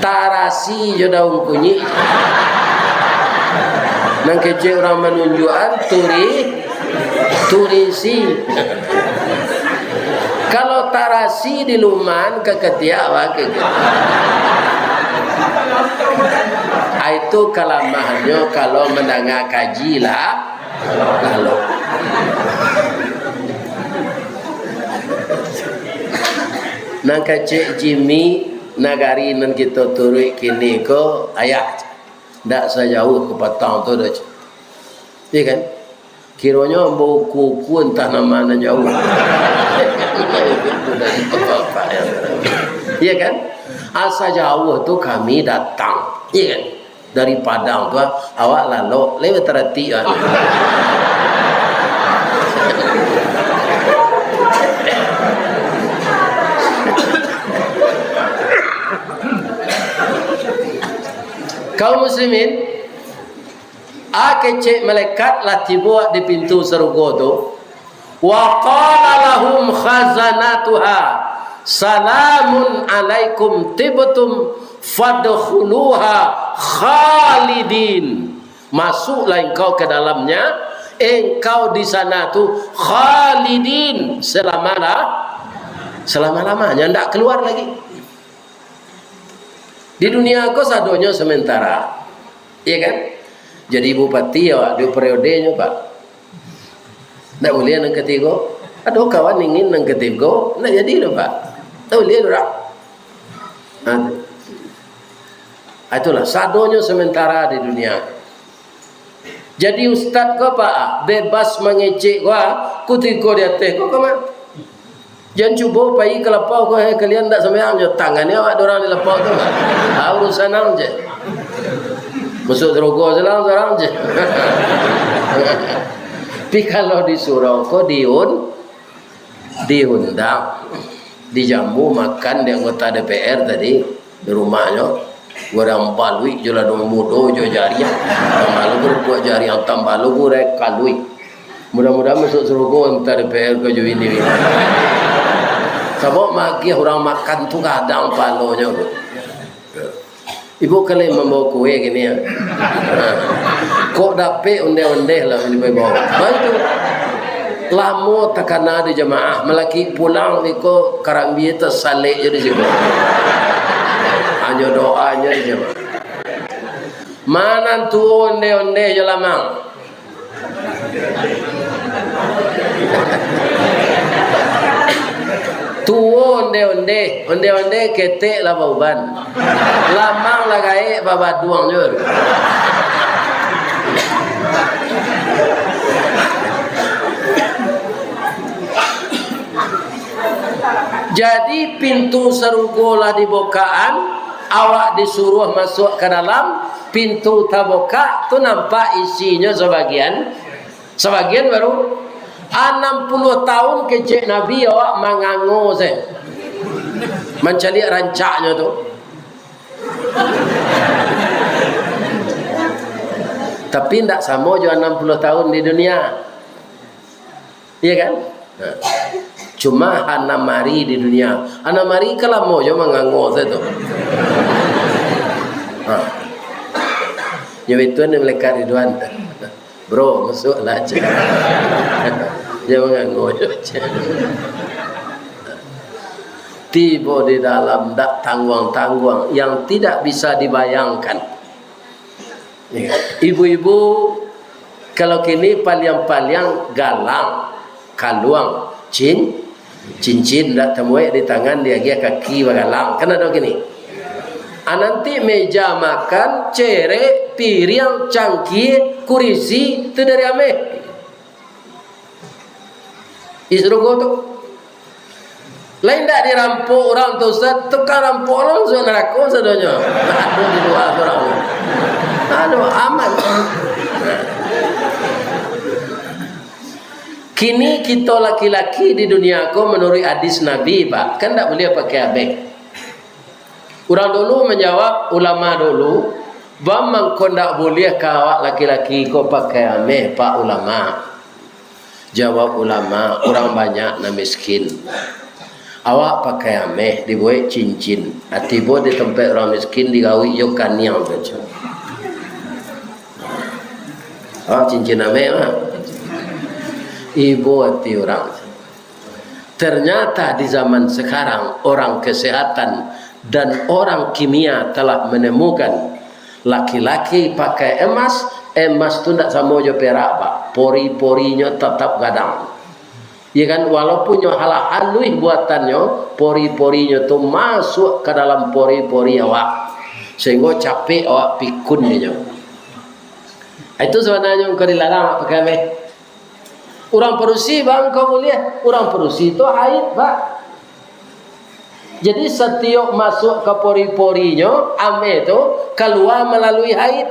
"Tarasi jo daun kunyik." Nan kecek urang manunjuakan turi, turisi. Kalau tarasi di luman ka katiak, wah, ke-, ah, itu kalamahannyo kalau mandanga kaji lah. Lalu. Nan kecek Jimmy, nagari nan kito turuik kini ko, ayah, ndak sajauah ka patang tu doh. Iya kan? Kironyo ambo uku-uku antah nan ma nan jauah. Iya kan? Asa jauah tu kami datang. Iya kan? Dari Padang tu, ah, awak lalok, lai bataratik, ah. Kaum muslimin, a kecek malaikat lah tibo di pintu sarugo tu. Wa qala lahum khazanatuha, "Salamun alaikum tibtum fadkhuluha khalidin." Masuklah engkau ke dalamnya, engkau di sana tu khalidin, selama-la-, selama-lamanya, ndak keluar lagi. Di dunia ko sadonyo sementara. Iya kan? Jadi bupati awak duo periodenyo, Pak. Ndak buliah nan katigo. Ado kawan ingin nan katigo, ndak jadi doh, Pak. Ndak buliah doh, Pak. Nah, itulah, sadonyo sementara di dunia. Jadi ustad ko, Pak, bebas mangecek ko, ah, kutiko di ateh ko, kama. Jan cubo pai ka lapau ko, "Hei, kalian ndak sambayang jo tangan ni awak dorang di lapau tu, Pak." Ah, urusan ang je. Masuk sarugo salang sorang je. Tapi kalau di surau ko diun-, diundang, dijamu makan di anggota D P R tadi, di rumahnyo. Urang baluik jo ladang mudo jo jariang. Tambah lo buek jariang, tambah lo buek kaluik. Mudah-mudahan masuk sarugo antah D P R ko jo ini. Sabab magiah urang makan tu gadang palonyo tu. Ibu kali mambawa kue kini, ya. Kok dapek ondeh-ondeh lah yang dibawa. Baik tu. Lamo takana di jamaah, malaki pulang iko karambia tasalek je di situ. Hanyo doa je di jamaah. Manan tuo ondeh-ondeh jo lamang. Tuo ondeh-ondeh, ondeh-ondeh ketek lah bauban. Lamang lah gaek babaduang jo. Jadi, pintu sarugo lah dibukaan, awak disuruah masuak ka dalam, pintu tabukak, tu nampak isinyo sabagian, sabagian baru. Anam puluah tahun kecek Nabi, awak mangango se, mancaliak rancaknyo tu. Tapi ndak samo jo anam puluah tahun di dunia. Iya kan? Nah. Cuma anam ari di dunia. Anam ari kan lamo jo mangango sajo tu. Ha. Nyo itu ni malaikat Ridwan. "Bro, masuaklah," cek. Nyo mangango jo, cek. Tibo di dalam, dak tangguang-tangguang, yang tidak bisa dibayangkan. Ibu-ibu, kalau kini paliang-paliang galang, kaluang, cin-, cincin, ndak tamuek di tangan, diagiah kaki bagalang. Kan ado kini. Ah, nanti meja makan, cerek, piriang, cangkie, kurisi, tu dari ameh. Di sarugo tu. Lai ndak dirampok urang tu, Ustaz. Tukang rampok urang masuak narako sadonyo. Aduh, di lua surang. Aduh, aman. Kini kito laki-laki di dunia ko, manuruik hadis Nabi, Pak, kan ndak buliah pakai abeh. Urang dulu manjawab, ulama dulu, "Baa mangko ndak buliah ka awak laki-laki ko pakai ameh, Pak Ulama?" Jawab ulama, urang banyak nan miskin. Awak pakai ameh, dibuek cincin. Ah, tibo di tampek urang miskin, digawik jo kaniang tu. Oh, cincin ameh mah. Ibo ati urang. Ternyata di zaman sekarang, orang kesehatan dan orang kimia telah menemukan laki-laki pakai emas, emas tu ndak samo jo perak, Pak. Pori-porinyo tatap gadang. Ya kan, walaupun nyo alah aluih buatannyo, pori-porinyo tu masuak ka dalam pori-pori awak, sehinggo capek awak pikun dinyo. Itu sabananyo engkau dilarang awak pakai ameh. Urang padusi, Pak, engkau buliah. Urang padusi tu haid, Pak. Jadi, satiok masuak ka pori-porinyo, ameh tu kalua malalui haid.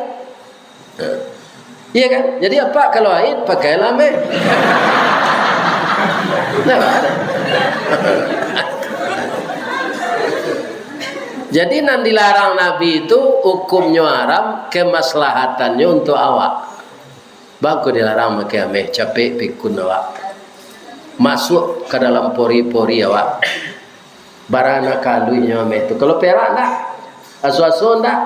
Iya kan? Jadi, apak kalau haid, pakailah ameh. Nah, jadi, nan dilarang Nabi tu hukumnyo haram, kemaslahatannyo untuak awak. Baa kok dilarang makai ameh, capek pikun awak. Masuak ka dalam pori-pori awak. Bara nan ka aluihnyo ameh tu. Kalau perak ndak? Aso-aso ndak?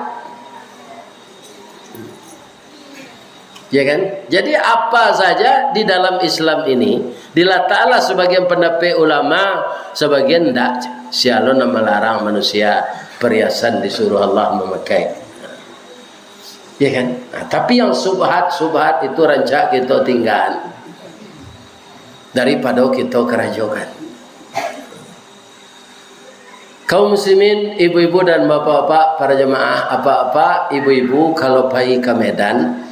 Ya kan? Jadi, apa saja di dalam Islam ini, dilatahlah sebagian pendapat ulama, sebagian ndak. Sia lo nan malarang manusia perhiasan disuruh Allah mamakai. Ya kan? Nah, tapi yang subhat-subhat itu rancak kito tinggaan daripado kito karajokan. Kaum muslimin, ibu-ibu dan bapak-bapak, para jamaah, apak-apak, ibu-ibu, kalau pai ka Medan,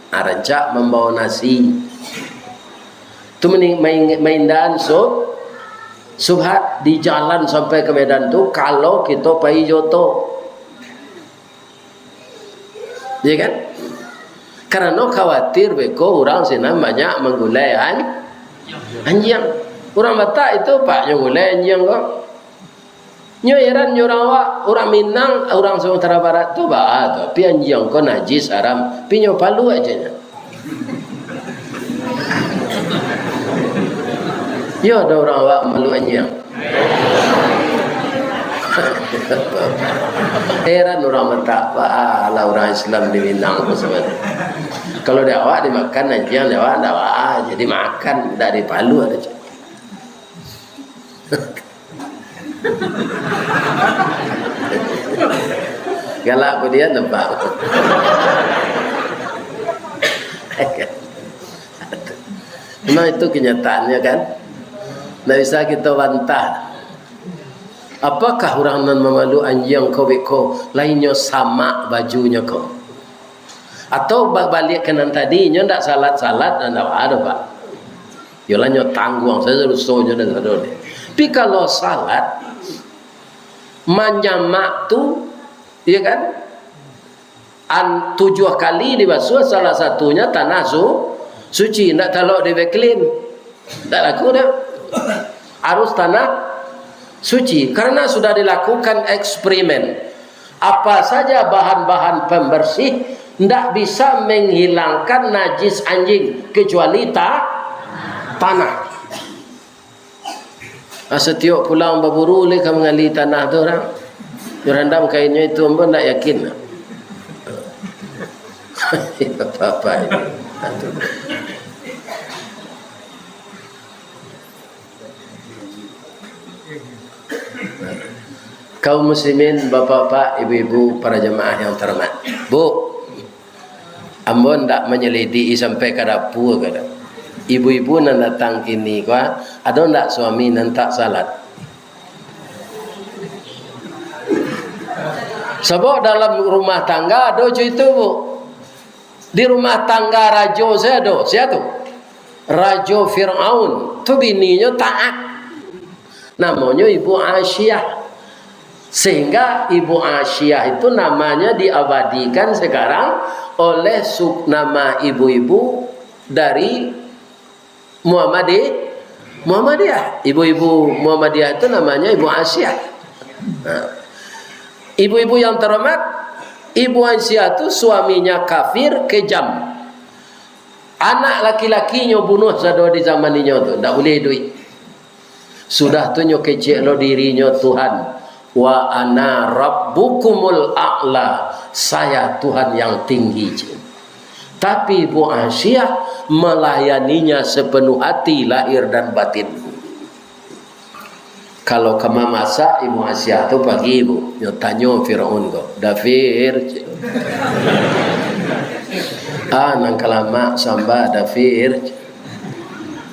ah, rancak mambawa nasi. Tu mani-, main-, maindaan sub-, subhat di jalan sampai ka Medan tu, kalau kito pai jo oto. Iya kan? Karano khawatir beko urang sinan banyak manggulai an-, anjiang. Urang Batak itu, Pak, nyo gulai anjiang ko. Nyo heran nyo urang awak, urang Minang, urang Sumatera Barat tu baa tu, tapi anjiang ko najis, haram, tapi nyo paluak aja nyo. Yo, ado urang awak malu anjiang. Heran urang Batak, baa lah urang Islam di Minang tu sabananyo. Kalau di awak dimakan anjiang, di awak ndak baa, jadi makan, ndak dipaluak aja. Galak ko dia nampak. Memang itu kenyataannya, kan? Ndak bisa kito bantah. Apakah urang nan mamalu anjiang ko beko, lainnyo samak bajunyo ko? Atau ba-, baliak ka nan tadi, inyo ndak salat-salat, ndak ado, Pak. Yolah, nyo tangguang sajo dosonyo, ndak ado deh. Tapi kalau salat, manyamak tu, iya kan? An-, tujuah kali dibasuah, salah satunya tanah su-, suci, ndak talok di Vaseline. Ndak laku dah. Harus tanah suci. Karena sudah dilakukan eksperimen. Apa saja bahan-bahan pembersih ndak bisa menghilangkan najis anjing kecuali ta-, tanah. Ah, satiok pulang baburu, lai ka mangali tanah tu urang. Nyo randam kainnyo itu, ambo ndak yakin. Apa-apa ini. Kaum muslimin, bapak-bapak, ibu-ibu, para jamaah yang terhormat. Bu, ambo ndak manyalidiki sampai ka dapua ko doh. Ibu-ibu nan datang kini ko, ado ndak suami nan tak salat? Sabab dalam rumah tangga ado jo itu, Bu. Di rumah tangga rajo sajo ado. Sia tu? Rajo Firaun. Tu bininyo taat. Namonyo Ibu Asyah. Sehingga Ibu Asyah itu namanya diabadikan sekarang oleh su-, nama ibu-ibu dari Muhammadi-, Muhammadiyah. Ibu-ibu Muhammadiyah itu namanya Ibu Asyah. Nah, ibu-ibu yang terhormat, Ibu Asyah itu suaminya kafir, kejam. Anak laki-lakinyo bunuah sado di zaman inyo tu, ndak buliah iduik. Sudah tu nyo kecek lo dirinyo Tuhan, "Wa ana rabbukumul a'la, saya Tuhan yang tinggi," cek. Tapi Ibu Asiah melayaninya sepenuh hati, lahir dan batin. Kalau ka mamasak, Ibu Asiah tu pagi, Bu, nyo tanyo Firaun ko, "Da Fir," cek. "Ah, nan ka lamak samba, Da Fir," cek.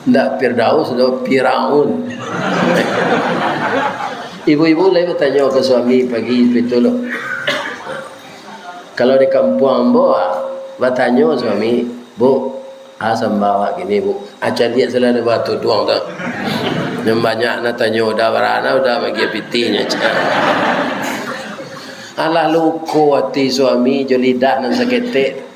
Ndak Firdaus doh, Firaun. Ibu-ibu lai batanyo ka suami pagi, pitu lo. Kalau di kampuang ambo, ah, batanyo suami, "Bu, ah, samba awak kini, Bu?" Ah, caliak salah dek batuduang tu. Nan banyak nan tanyo, udah barana, udah bagi pitinyo, cak. Alah luko ati suami jo lidah nan saketek.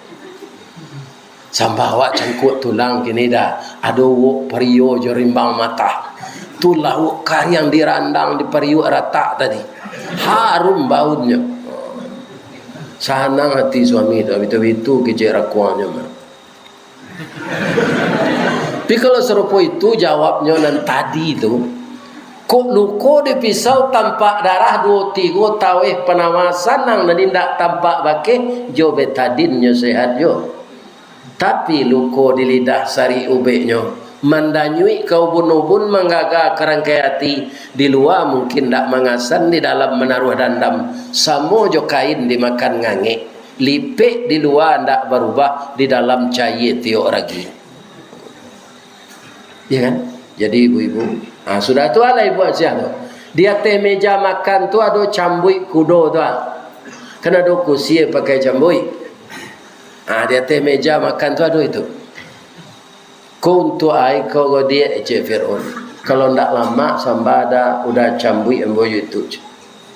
Samba awak cangkuak tulang kini dah. Ado uwok pario jo rimbang matah. Tu lauak kariang dirandang di pariuak ratak tadi. Harum baunnyo. Sanang ati suami tu, bitu-bitu kecek rakuangnyo mah. Tapi kalau sarupo itu jawabnyo nan tadi tu, kok luko di pisau tampak darah duo tigo taweh panawa sanang nan indak tampak bakeh jo betadinnyo sehat jo. Tapi luko di lidah sarik ubeknyo, mandanyuik ka ubun-ubun, manggaga ka rangkai ati, di lua mungkin ndak mangasan, di dalam manaruah dandam, samo jo kain dimakan ngangek, lipek di lua ndak barubah, di dalam cayie tiok ragi. Ya kan? Jadi ibu-ibu, ah, sudah tu lah ibu Asiah tu. Di ateh meja makan tu ado cambuik kudo tu ah. Kan ado kusie pakai cambuik. Ah, di ateh meja makan tu ado itu. "Ko untuak ai ko godiak," cek Firaun. "Kalau ndak lamak samba, Da, udah cambuik ambo jo itu," cek.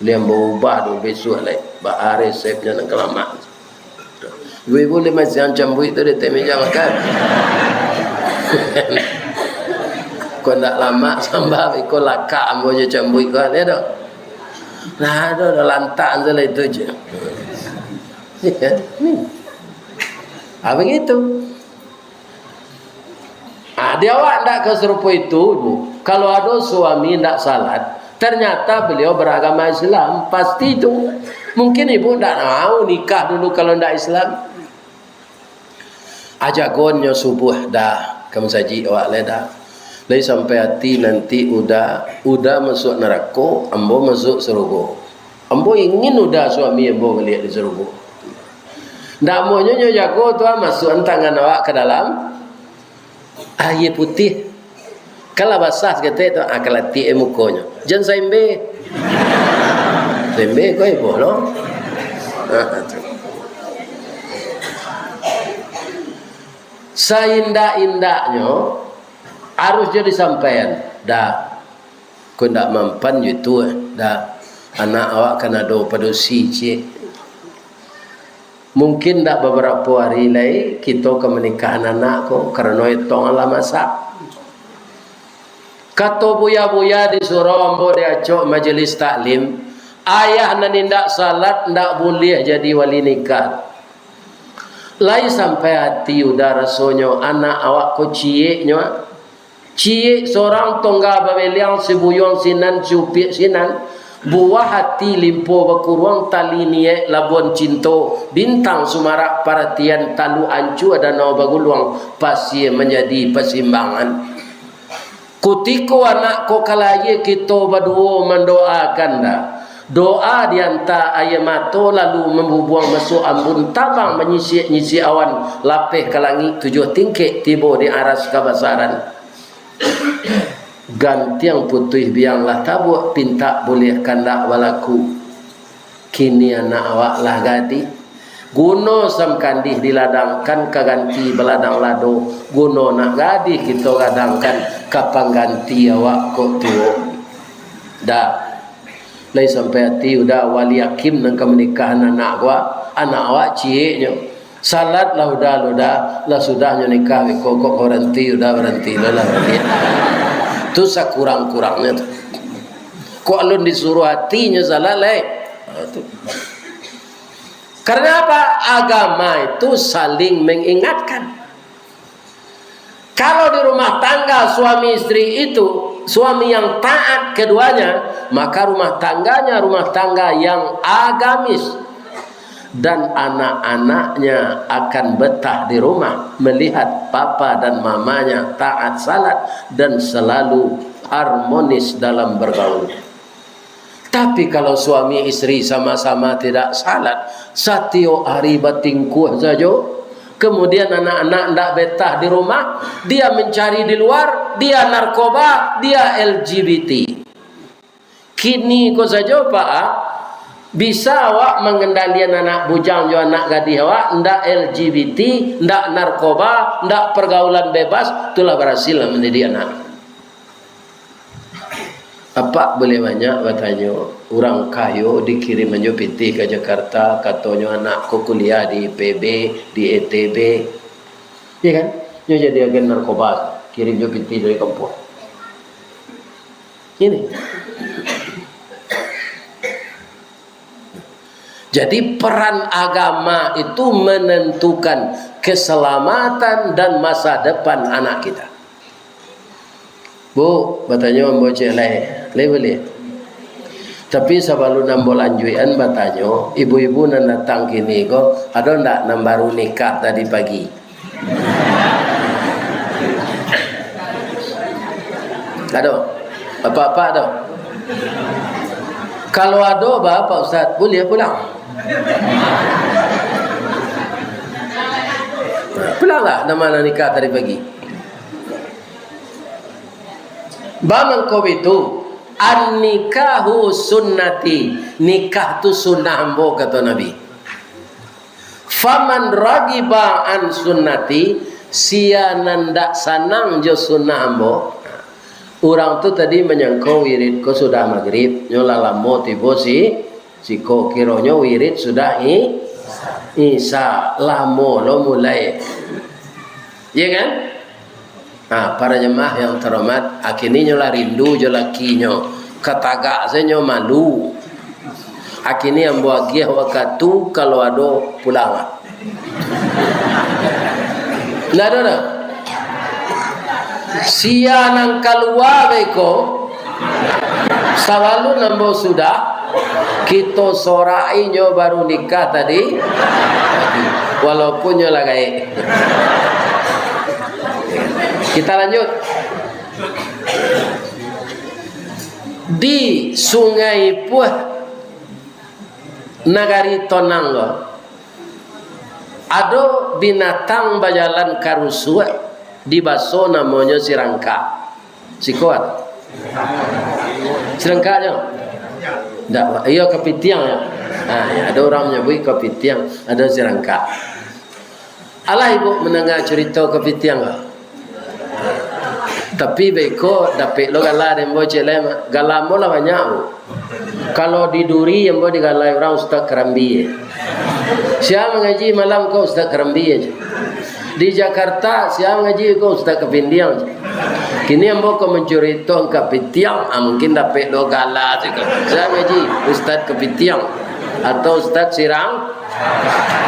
"Lai ambo ubah dulu, bisuak lai. Baa resepnyo nan ka lamak." Ibu-ibu lai masiang cambuik tu di ateh meja makan. "Ko ndak lamak samba, iko lakak ambo jo cambuik ko," kan, ya doh? Nah, ado, ado lantak salah itu je. Ah, begitu. Ah, di awak ndak ka sarupo itu, Bu. Kalau ado suami ndak salat, ternyata beliau beragama Islam, pasti itu. Mungkin ibu ndak mau nikah dulu kalau ndak Islam. Ajagon nyo subuah, Da, ka masajik awak lai, Da. Lai sampai ati nanti Uda, Uda masuak narako, ambo masuak sarugo. Ambo ingin Uda suami ambo baliak di sarugo. Ndak amuahnyo nyo jago tu, ah, masuakan tangan awak ka dalam aia putiah. Kalau basah saketek tu, ah, kalatiak mukonyo. Jan saimbe. Saimbe ko ibo lo. Saindak-indaknyo harus jo disampaian. Da. Ko ndak mampan jo itu, eh. Da. Anak awak kan ado padusi ciek. Mungkin ndak babarapo ari lai kito ka manikahan anak ko, karano etong lah masak. Kato buya-buya di surau ambo di acok majelis taklim, ayah nan indak salat ndak buliah jadi wali nikah. Lai sampai ati Uda rasonyo anak awak ko cieknyo. Ciek sorang tongga babeliang, sibuyuang sinan, siupiak sinan, buah ati limpo bakuruang, tali niaik labuan cinto, bintang sumarak paratian, taluk ancua danau baguluang, pasia manjadi pasimbangan. Kutiko anak ko ka lahia, kito baduo mandoakan, Da. Doa dianta aia mato, lalu mambubuang masuak ambun, tabang manyisiak-nyisiak awan, lapeh ka langik tujuah tingkek, tibo di aras kabasaran. Gantiang putuih biang lah tabuak, pintak buliah kandak balaku. Kini anak awak lah gadih. Guno sam kandih diladangkan ka ganti baladang lado, guno nak gadih kito gadangkan ka pangganti awak kok tuo. Da. Lai sampai ati Uda wali akim nan ka manikahan anak awak, anak awak cieknyo. Salat lah Uda, lah Uda, lah sudah nyo nikah beko kok baranti Uda, baranti lah, lah baranti. Tu sakurang-kurangnyo tu. Kok alun disuruah atinyo salat lai. Ha, tu. Karena apa? Agama itu saling mengingatkan. Kalau di rumah tangga suami istri itu, suami yang taat keduanya, maka rumah tangganya rumah tangga yang agamis. Dan anak-anaknya akan betah di rumah melihat papa dan mamanya taat salat dan selalu harmonis dalam bergaul. Tapi kalau suami istri sama-sama tidak salat, satiok ari batingkuah sajo, kemudian anak-anak ndak betah di rumah, dia mencari di luar, dia narkoba, dia L G B T. Kini ko sajo, Pak, bisa awak mangendalian anak bujang jo anak gadih awak, ndak L G B T, ndak narkoba, ndak pergaulan bebas, tu lah barhasil lah mandidik anak. Apak buliah banyak batanyo, urang kayo dikirim jo pitih ka Jakarta, katonyo anak ko kuliah di I P B, di I T B. Iyo kan? Nyo jadi agen narkoba, kirim jo pitih dari kampuang. Ini. Jadi, peran agama itu menentukan keselamatan dan masa depan anak kita. Bu, batanyo ambo ciek lai, lai buliah? Tapi sabalun ambo lanjuikan batanyo, ibu-ibu nan datang kini ko, ado ndak nan baru nikah tadi pagi? Ado? Apak-apak ado? Kalau ado, ba, Pak Ustaz, buliah pulang. Pulanglah, nan ma nan nikah tadi pagi. Ba mangko itu, "An-nikahu sunnati," nikah tu sunnah ambo, kato Nabi. "Faman raghiba an sunnati," sia nan dak sanang jo sunnah ambo. Urang tu tadi manyangko wirid ko sudah magrib, nyo lah lamo tibo si, siko, kironyo wirid sudah i-, isya, lamo lo mulai. Iya kan? Ha, para jemaah yang terhormat, kini nyo lah rindu jo lakinyo. Katagak sajo nyo malu. Kini ambo agiah wakatu, kalau ado pulang lah. Ndak ado doh. Sia nan kalua beko, sabalun ambo sudah, kito sorak inyo baru nikah tadi, walaupun nyo lah gaek. Kita lanjut. Di Sungai Puah, Nagari Tonang ko, ado binatang bajalan karusuak, dibaso namonyo sirangkak. Siko ado? Sirangkak nyo? Ndak, iyo kapitiang nyo. Ha, iyo, ado urang manyabuik kapitiang, ado sirangkak. Alah ibu mandanga curito kapitiang ko. Tapi beko dapek lo gala dek ambo ciek lai mah. Gala ambo lah banyak, Bu. Kalau di Duri ambo digalai urang Ustaz Karambia. Sia mangaji malam ko Ustaz Karambia. Di Jakarta sia mangaji ko Ustaz Kapindiang. Kini ambo ko mancurito kapitiang, ah, mungkin dapek lo gala tu ko. Sia mangaji Ustaz Kapitiang atau Ustaz Sirang,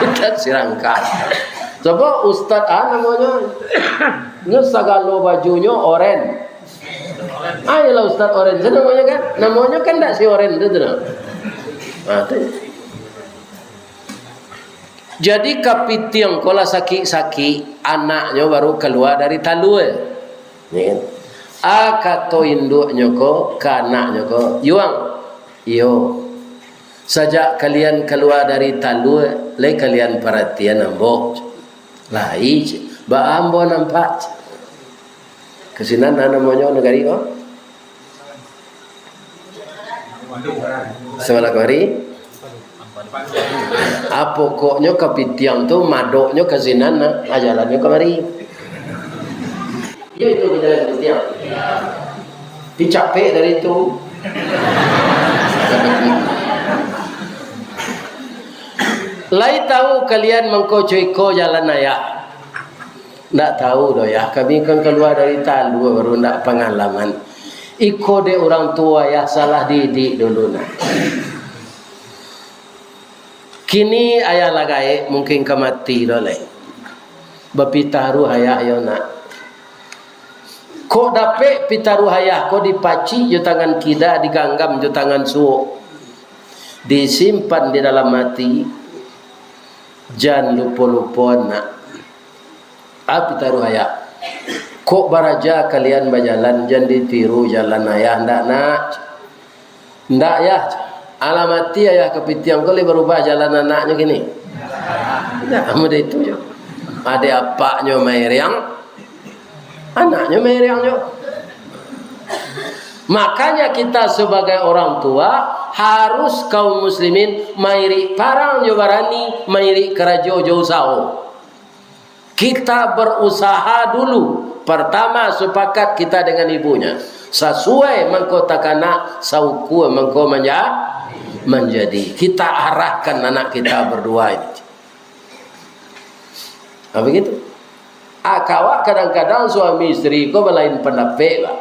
Ustaz Sirangkak. Sabab Ustaz, ah, namonyo, nyo sagalo bajunyo oren. Ah, iyolah Ustaz oren, tu namonyo kan? Namonyo kan ndak si oren tu, tu nah. Ah, tu. Jadi kapitiang ko lah sakik-sakik, anaknyo baru kalua dari talua. Ya kan? Ah, kato induaknyo ko ka anaknyo ko, "Yuang, iyo, sajak kalian kalua dari talua, lai kalian paratian ambo?" "Lai, baa ambo nampak?" Ka sinan namonyo nagari ko? Sabalah kamari. Ah, pokoknyo kapitiang tu madoknyo ka sinan, nah, ah, jalannyo kamari. Iyo, itu ka jalan kapitiang. Tapi capek dari tu. Lai tahu kalian mangko co iko jalan ayah? Ndak tahu doh, Yah. Kami kan kalua dari talua, baru ndak pangalaman. Iko dek urang tuo, Yah, salah didik dulu, nah. Kini ayah lah gaek, mungkin ka mati doh lai. Bapitah ruh ayah yo, nak. Kok dapek pitaruah ayah ko dipacik jo tangan kida, diganggam jo tangan suok, disimpan di dalam ati, jan lupo-lupo nak. Ah, pitaruah ayah. Kok baraja kalian bajalan, jan ditiru jalan ayah, ndak nak? Ndak, Yah. Alah mati ayah kapitiang ko, lai barubah jalan anaknyo kini? Ndak, model itu jo. Ade apaknyo mairiang, anaknyo mairiang jo. Makanya kita sebagai orang tua harus kaum muslimin mairik parang jo barani, mairik karajo jo usaho. Kita berusaha dulu. Pertama, sepakat kita dengan ibunya. Sasuai mangko takanak, saukua mangko manja-, manjadi. Kita arahkan anak kita berdua ini. Ha, begitu. Ah, kawak kadang-kadang suami isteri ko balain pandapek lah.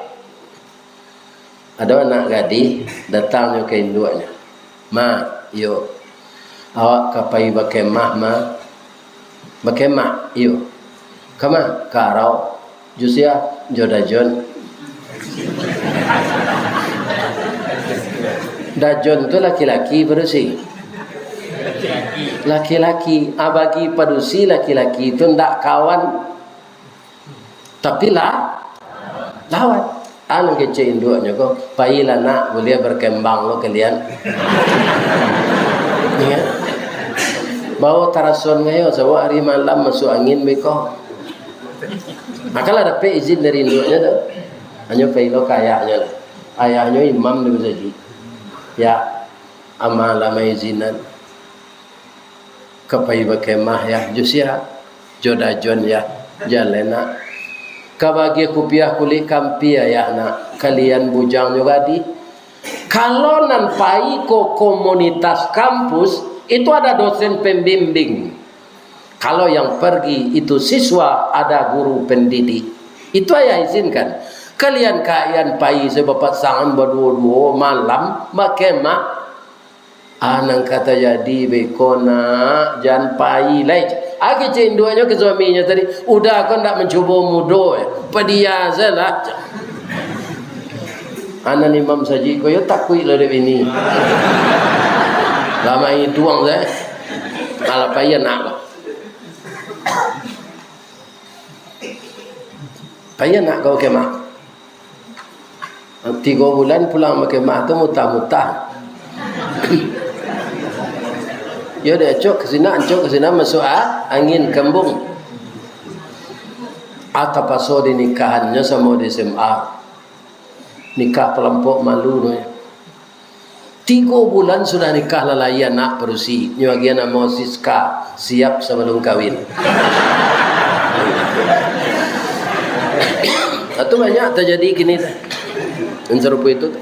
Ado anak gadih, datangnyo ka induaknyo. "Ma, iyo, awak ka pai bakemah, Ma." "Bakemah?" "Iyo." "Kama?" "Ka arau." "Jo sia?" "Jo Dajon." Dajon tu laki-laki padusi. Laki-laki, ah, bagi padusi laki-laki tu ndak kawan. Tapi lah, lawan. Anu kecek induaknyo ko, "Pailah nak, buliah berkembang lo kalian." Iyo. Bawo tarason ngayo, sabab ari malam masuak angin beko. Makalah dapek izin dari induaknyo tu. Hanyo pai lo ka ayahnyo lah. Ayahnyo imam di masajik. "Ya, ama lah maizinan." "Ka pai bakemah, Yah." "Jo sia?" "Jo Dajon, Yah." "Jaleh nak." "Ka bagiah kupiah kulik kampia, Yah nak. Kalian bujang jo gadih." Kalau nan pai ko komunitas kampus, itu ada dosen pembimbing. Kalau yang pergi itu siswa, ada guru pendidik. Itu ayah izinkan. Kalian kaian pai sabapasangan baduo-duo malam bakemah. Ah, nan ka tajadi beko nak, jan pai lai. Ah, kecek induaknyo ka suaminyo tadi, "Uda ko ndak mancubo mudo, eh. Padia sajolah." Anak imam saji ko yo takuik lah dek bini. Lama iduang sajo. Alah, pai anak lah. Pai anak ka bakemah. Tigo bulan pulang bakemah tu mutah-mutah. Yo, diacok ka sinan, acok ka sinan, masuak a-, angin kambung. Ah, tapaso dinikahannyo samo di S M A. Nikah kalampok malu tu. Tigo bulan sudah nikah, lalai anak padusi. Nyo agiah namo Siska, siap sabalum kawin. Itu banyak tajadi kini tu. Nan sarupo itu tu.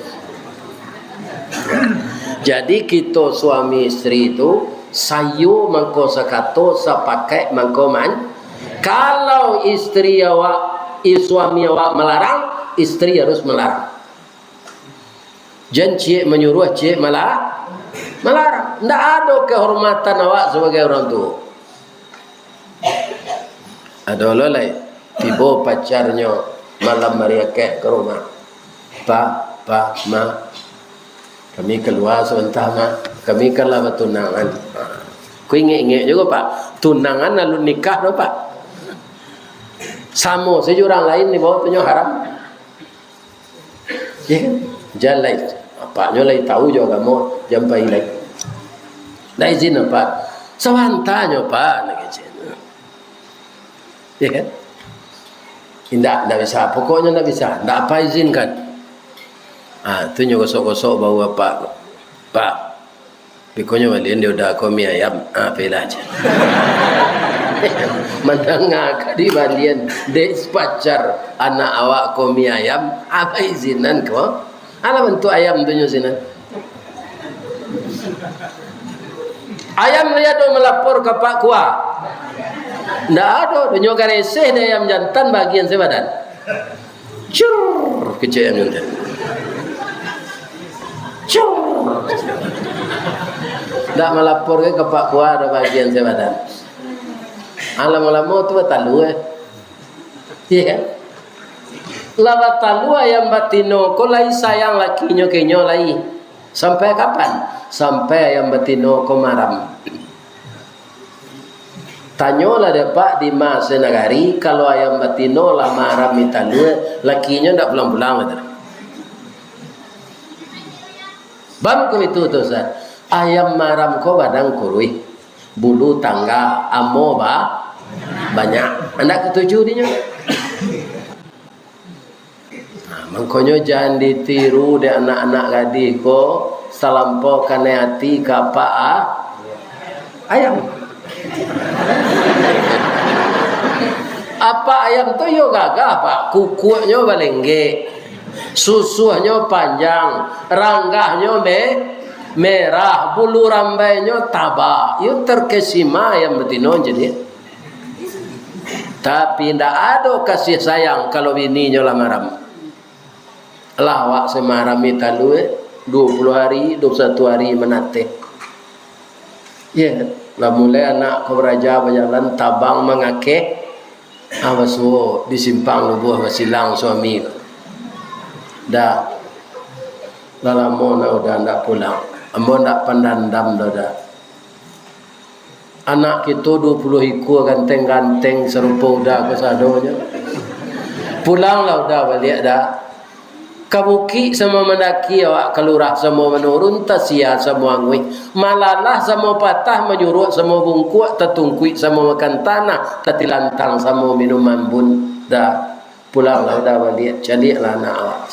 Jadi, kito suami isteri tu, sayo mangko sakato, sapakaik mangko man-, kalau isteri awak, i-, suami awak malarang, isteri harus malarang. Jan ciek manyuruah, ciek mala-, malarang. Ndak ado kehormatan awak sabagai urang tuo. Ado lo lai, tibo pacarnyo malam ari akad ka rumah. "Pa, Pa, Ma, kami kalua sabanta, Ma. Kami kan lah batunangan." Ha. Ko ingek-ingek juo, Pak. Tunangan alun nikah do, Pak. Samo sajo urang lain di bawah tu nyo haram. Yo kan? Jan lai. Apaknyo lai tau jo agamo, jan pai lai. Ndak izin apak. Sabantanyo, Pak, nak kecek. Yo kan? Indak, ndak bisa. Pokoknyo ndak bisa. Ndak apak izinkan. Ah, tu nyo gosok-gosok bahu apak. Pak, Pikonyo balian di Uda ko mi ayam. Ah, pailah aja. Mandanga ka dibalian dek pacar anak awak ko mi ayam, apo izinan ko? Alah bantuak ayam tu nyo sinan. Ayam lai ado malapor ka Pak Kua? Ndak ado, nyo gareseh dek ayam jantan bagian sabadan. Cur, kecek ayam jantan. Cur. Ndak malapor ka Pak Kua, ado bagian sabadan. Ah, lamo-lamo tu batalua, eh. Iyo kan? Lah batalua ayam batino ko lai sayang lakinyo ka inyo lai. Sampai kapan? Sampai ayam batino ko maram. Tanyolah dek Pak di ma sanagari, kalau ayam batino lah maram di talua, lakinyo ndak pulang-pulang, kata. Bam ko itu tu, Ustaz. Ayam maram ko badan kuruih, bulu tangga, amo ba-, banyak. Andak katuju dinyo. Nah, mangkonyo jan ditiru dek anak-anak gadih ko, salampau kanai ati ka apak a-, ayam. Apak ayam tu iyo gagah, Pak. Kukuaknyo balenggek, susuahnyo panjang, ranggahnyo me-, merah, bulu rambainyo taba. Iyo terkesima ayam batino jadi. Tapi, ndak ado kasih sayang kalau bininyo lah maram. Lah awak samaram di talua, duo puluah ari, duo puluah satu ari manateh. Iyo, lah mulai anak ko baraja bajalan, tabang mangakeh, ah, basuo di simpang lubuah basilang suami ko. Dah, lah lamo nah Uda ndak pulang. Ambo ndak pandandam doh, Da. Anak kito duo puluah ikua ganteng-ganteng sarupo Uda ko sadonyo. Pulanglah Uda baliak, Da. Ka bukik samo mandaki awak, ka lurah samo manurun, tasia samo anguih, malalah samo patah, manyuruak samo bungkuak, tatungkuik samo makan tanah, tatilantang samo minum ambun, Da. Pulanglah Uda baliak, caliaklah anak awak.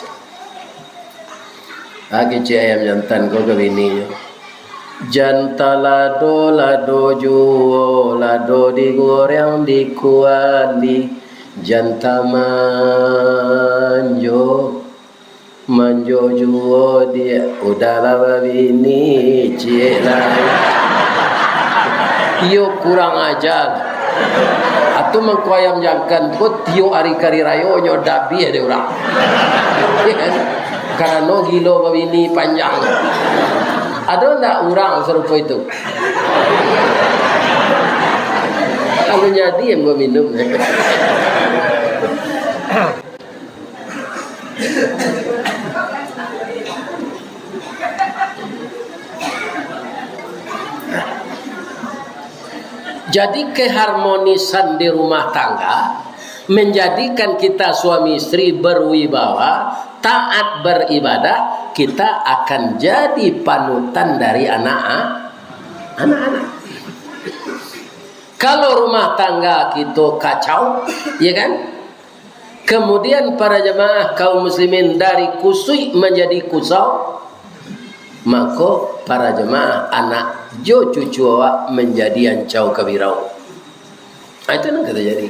Ah, kecek ayam jantan ko ka bininyo. Jan talado-lado juo, lado digoreng di kuali, jan tamanjo, manjo juo di, Uda lah babini, ciek lah. Iyo kurang aja. Atau mangko ayam jantan ko tiok ari kari rayo nyo dabiah dek urang. Iyo kan? Karano gilo babini panjang. Ado ndak urang sarupo itu? Kalau nyadi yang baminum. Jadi, keharmonisan di rumah tangga menjadikan kita suami istri berwibawa, taat beribadah, kita akan jadi panutan dari anak, anak-anak. Kalau rumah tangga kito kacau, ya kan? Kemudian para jemaah kaum muslimin dari kusuik manjadi kusau, mako para jemaah anak jo cucu awak manjadi ancau kabirau. Ah, itu nan ka tajadi.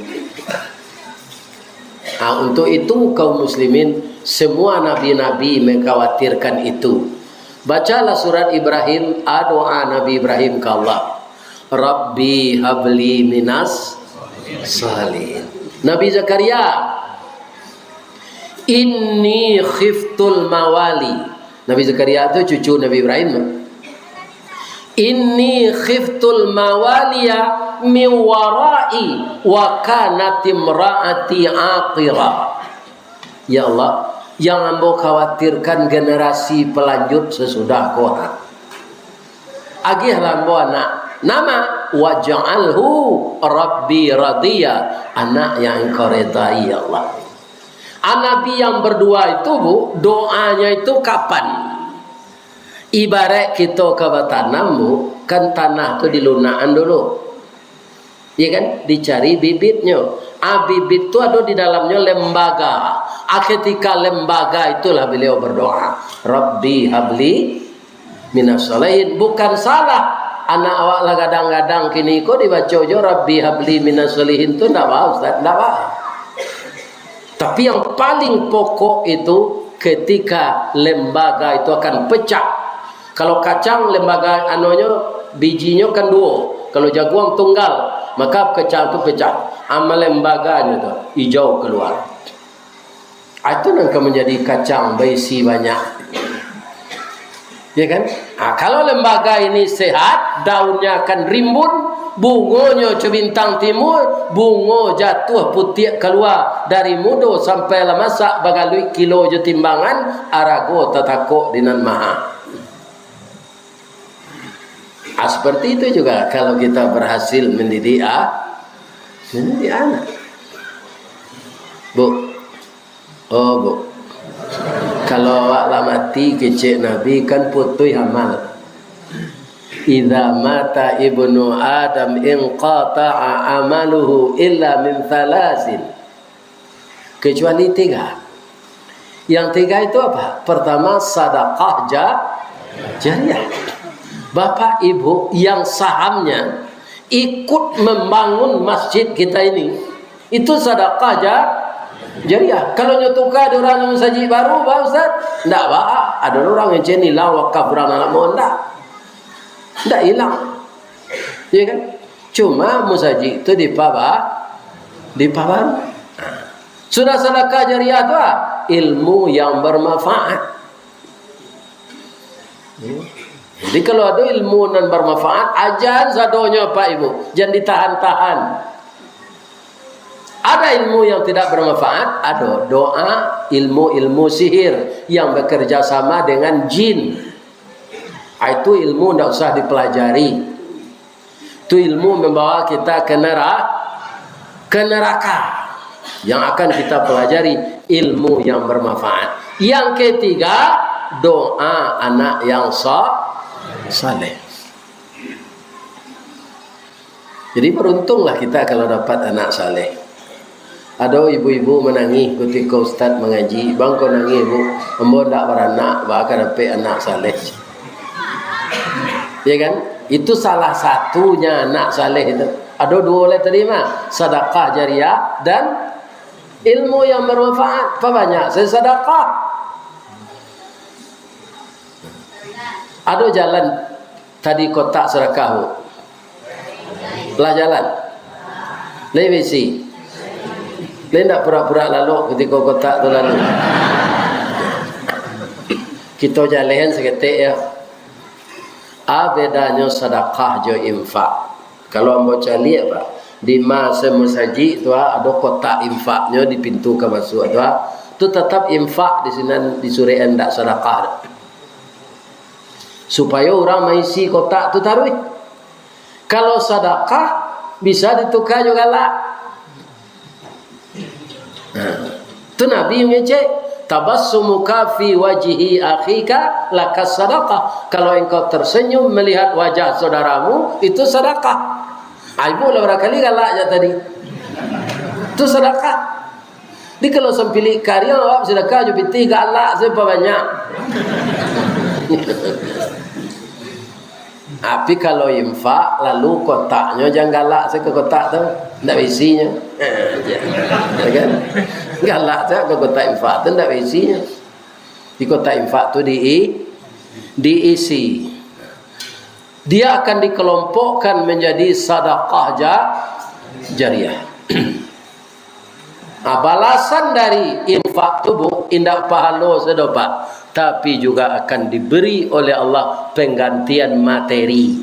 Ah, untuk itu kaum muslimin, semua nabi-nabi mengkhawatirkan itu. Bacalah surat Ibrahim, ah, doa Nabi Ibrahim ka Allah. Rabbi habli minas salihin. Nabi Zakaria, inni khiftul mawali. Nabi Zakaria tu cucu Nabi Ibrahim. Inni khiftul mawaliya min warai wa kanat imraati aqira. Ya Allah, yang ambo khawatirkan generasi pelanjut sesudah ko, ha. Agiahlah ambo anak. Nama? Waj'alhu Rabbi radiya. Anak yang Engkau redai, ya Allah. Ah, Nabi yang berdua itu, Bu, doanya itu kapan? Ibarat kito ka batanam, Bu, kan tanah tu dilunakan dulu. Iya kan? Dicari bibitnyo. Ah, bibit tu ado di dalamnyo lembaga. Ah, ketika lembaga itulah beliau berdoa, "Rabbi habli minas shalihin." Bukan salah. Anak awak lah gadang-gadang kini ko dibaco jo, "Rabbi habli minas shalihin" tu ndak ba, Ustaz? Ndak ba. Tapi yang paling pokok itu ketika lembaga itu akan pecah. Kalau kacang lembaga anonyo, bijinyo kan duo. Kalau jaguang tunggal, maka kacang tu pecah. Ama lembaganyo tu, ijau kalua. Ah, itu nan ka manjadi kacang baisi banyak. Ya kan? Ah, kalau lembaga ini sehat, daunnya akan rimbun, Bungonyo co bintang timua, bungo jatuah putiak kalua, dari mudo sampai lah masak, bagaluik kilo jo timbangan, arago tatakok di nan maha. Ah, seperti itu juga kalau kita berhasil mendidik a-, mendidik anak. Bu, oh, Bu, kalau awak lah mati, kecek Nabi, kan putuih amal. "Idza mata ibnu Adam inqata'a amaluhu illa min thalatsin." Kecuali tiga. Yang tiga itu apa? Pertama, sadakah ja-, jariah. Bapak Ibu yang sahamnya ikut membangun masjid kita ini, itu sadakah ja-, jariah. Kalau nyo tuka dek urang masajik baru, ba, Ustaz? Ndak ba, ado urang yang cen ilang wakaf urang nan lamo, ndak. Ndak ilang. Iya kan? Cuma masajik tu dipaba-, dipabaru. Sudah sadakah jariah tu, ah, ilmu yang bermanfaat. Jadi, kalau ada ilmu nan bermanfaat, ajan sadonyo, Pak Ibu. Jan ditahan-tahan. Ada ilmu yang tidak bermanfaat, ada doa, ilmu-ilmu sihir yang bekerja sama dengan jin. Ah, itu ilmu ndak usah dipelajari. Itu ilmu membawa kita ke nera-, ke neraka. Yang akan kita pelajari, ilmu yang bermanfaat. Yang ketiga, doa anak yang sa-, saleh. Jadi, beruntunglah kita kalau dapat anak saleh. Ado ibu-ibu manangih kutiko ustaz mangaji, "Bang, kok nangih, Bu? Ambo ndak baranak, baa ka dapek anak saleh?" Ya kan? Itu salah satunya anak saleh itu. Ado duo lai tadi mah, sadakah jariah dan ilmu yang bermanfaat. Pabanyak sajo sadakah. Ado jalan tadi kotak sadakah, Bu? Lah jalan? Lai baisi? Lai ndak purak-purak lalok kutiko kotak tu lalu? Kito jalehan saketek, ya. A bedanyo sadakah jo infak? Kalau ambo caliak, Pak, di ma se masajik tu, ah, ado kotak infaknyo di pintu ka masuak tu, ah. Tu tatap infak di sinan, di surek an, ndak sadakah. Supayo urang maisi kotak tu taruih. Kalau sadakah, bisa dituka jo galak. Nah, tu Nabi mangecek, "Tabassumuka fi wajhi akhika lakas sadakah." Kalau engkau tersenyum melihat wajah saudaramu, itu sadakah. Ah, ibu lah barangkali galak jak tadi. Tu sadakah. Jadi, kalau sampilik kariang awak sadakah jo pitih, galak sajo banyak. Tapi kalau infak, lalu kotaknyo jan galak sajo ka kotak tu, ndak baisinyo. Ya kan? Galak sajo ka kotak infak tu, ndak baisinyo. Di kotak infak tu di-, diisi. Dia akan dikelompokkan menjadi sadakah ja-, jariah. Nah, balasan dari infak tu, Bu, indak pahalo sajo, Pak, tapi juga akan diberi oleh Allah penggantian materi.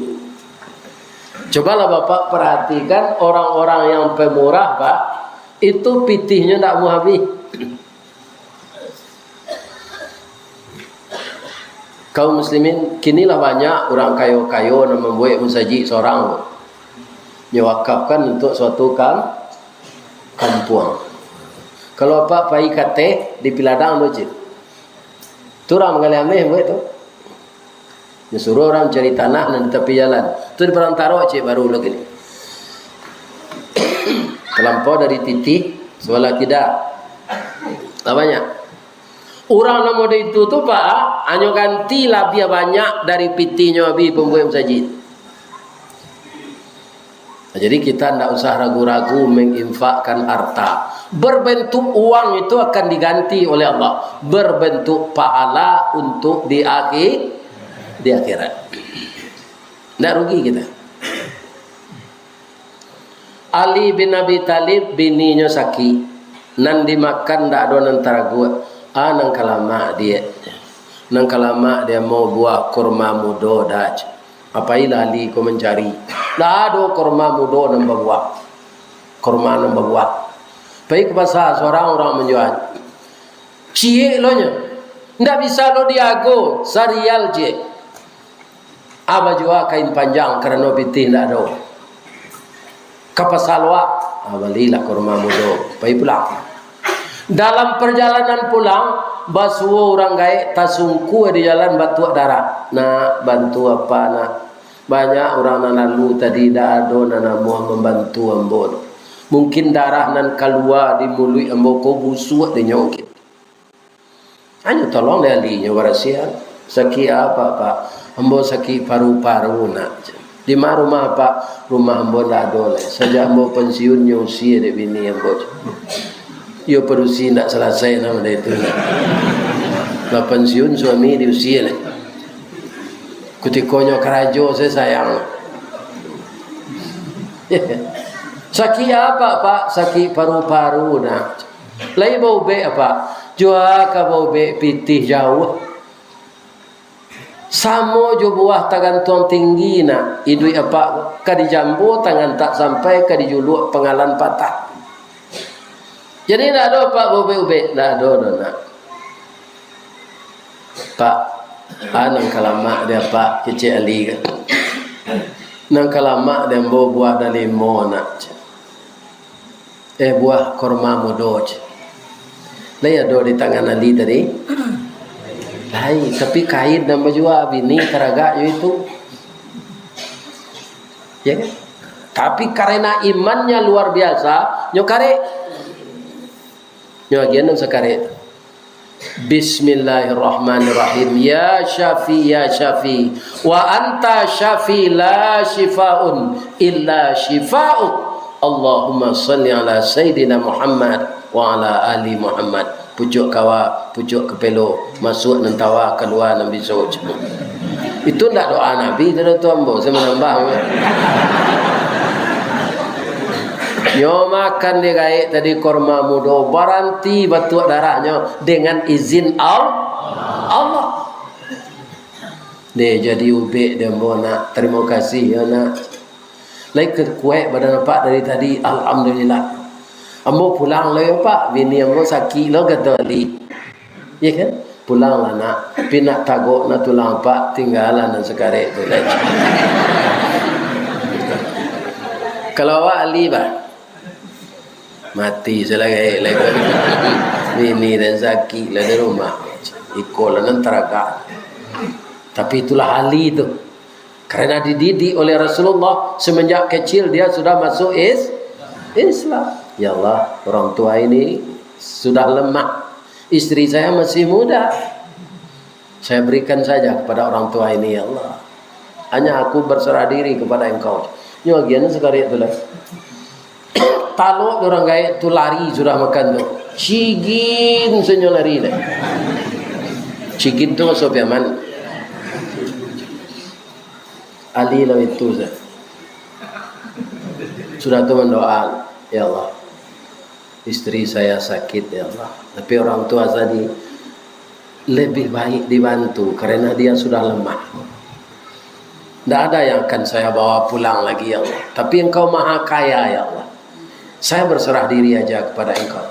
Cobalah Bapak perhatikan orang-orang yang pemurah, Pak, itu pitihnyo ndak mau habih. Kaum muslimin, kini lah banyak urang kayo-kayo nan mambuek musajik sorang tu. Nyo wakafkan untuak suatu kam-, kampuang. Kalau apak pai ka ateh, di Piladang tu, cik. Tu urang manggaleh ameh buek tu. Nyo suruah urang cari tanah nan di tapi jalan. Tu di Padang Tarok, cik, baru lagi ni. Talampau dari Titih, sabalah kida. Lah banyak. Urang nan model itu tu, Pak, hanyo ganti labiah banyak dari pitihnyo habih pambuek musajik. Nah, jadi kita ndak usah ragu-ragu menginfakkan harta. Berbentuk uang itu akan diganti oleh Allah. Berbentuk pahala untuk di akhi-, di akhirat. Ndak rugi kita. Ali bin Abi Thalib, bininyo sakik, nan dimakan ndak ado nan taraguak. Ah, nan ka lamak diak. Nan ka lamak diak mau buah kurma mudo dah. Pailah Ali ko mancari. Ndak ado kurma mudo nan babuah. Kurma nan babuah. Pai ka pasa, surang urang manjua. Ciek lo nyo. Ndak bisa lo diago, sarial ciek. A bajua kain panjang karano pitih ndak ado. Ka pasa Loak, a balilah kurma mudo, pai pulang. Dalam parjalanan pulang, basuo urang gaek tasungkua di jalan batuak darah. "Nak, bantu apak, nak. Banyak urang nan lalu tadi, ndak ado nan namuah mambantu ambo tu. Mungkin darah nan kalua di muluik ambo ko busuak dinyo mungkin." Hanyo tolong dek Ali nyo barasiahan. "Sakik apak, Pak?" "Ambo sakik paru-paru, nak." "Di ma rumah apak?" "Rumah ambo ndak ado lai. Sajak ambo pansiun nyo usia dek bini ambo." Iyo padusi ndak salasai nan model itu, nak. Lah pansiun suami diusia lai. Kutikonyo karajo sajo sayang. "Sakik apak, Pak?" "Sakik paru-paru, nak." "Lai baubek apak?" "Jua ka baubek, pitih jauah. Samo jo buah tagantuang tinggi, nak. Iduik apak ka dijambo, tangan tak sampai, ka dijuluak, pangalan patah. Jadi ndak ado apak baubek-ubek?" "Ndak ado doh, nak." "Pak, a nan ka lamak dek apak?" kecek Ali kan. "Nan ka lamak dek ambo buah dalimo, nak." "Eh, buah kurma mudo," cek. "Lai ado di tangan Ali tadi?" "Lai, tapi kain nan bajua bini taragak jo itu." Ya kan? Tapi karena imannya luar biasa, nyo karek. Nyo agian nan sakarek tu. "Bismillahirrahmanirrahim. Ya Syafi, ya Syafi. Wa anta Syafi, la syifaun illa syifa'uk. Allahumma salli ala Sayyidina Muhammad wa ala ali Muhammad." Pucuak kawa, pucuak kapelo, masuak nan tawa, kalua nan biso. Itu ndak doa Nabi tu, tu ambo, saya manambah. Nyo makan di gaek tadi kurma mudo, baranti batuak darahnyo dengan izin Al-, Allah. Deh, jadi ubek deh ambo, nak. Tarimo kasih yo, nak. Lai kuaik badan apak dari tadi, alhamdulillah. Ambo pulang lo yo, Pak. Bini ambo sakik lo, kato Ali. Iya kan? Pulanglah, nak. Tapi nak tagok nak tulang apak, tinggalah nan sakarek tu. Kalau awak Ali, bah, mati salah gaek lai. Bini dan sakik lah di rumah. Iko lah nan taragak. Tapi itulah Ali tu. Karena dididik oleh Rasulullah, semenjak kecil dia sudah masuk is-, Islam. "Ya Allah, orang tua ini sudah lemah. Istri saya masih muda. Saya berikan saja kepada orang tua ini, ya Allah. Hanya aku berserah diri kepada Engkau." Nyo agian sakali tu lah. Talok dek urang gaek tu lari sudah makan tu. Cigin sajo lari deh. Cigin tu maksud Piaman. Ali lah itu sajo. Sudah tu mandoa, "Ya Allah, istri saya sakit, ya Allah. Tapi orang tua tadi lebih baik dibantu karena dia sudah lemah. Ndak ada yang akan saya bawa pulang lagi, ya Allah. Tapi Engkau Maha Kaya, ya Allah. Saya berserah diri aja kepada Engkau."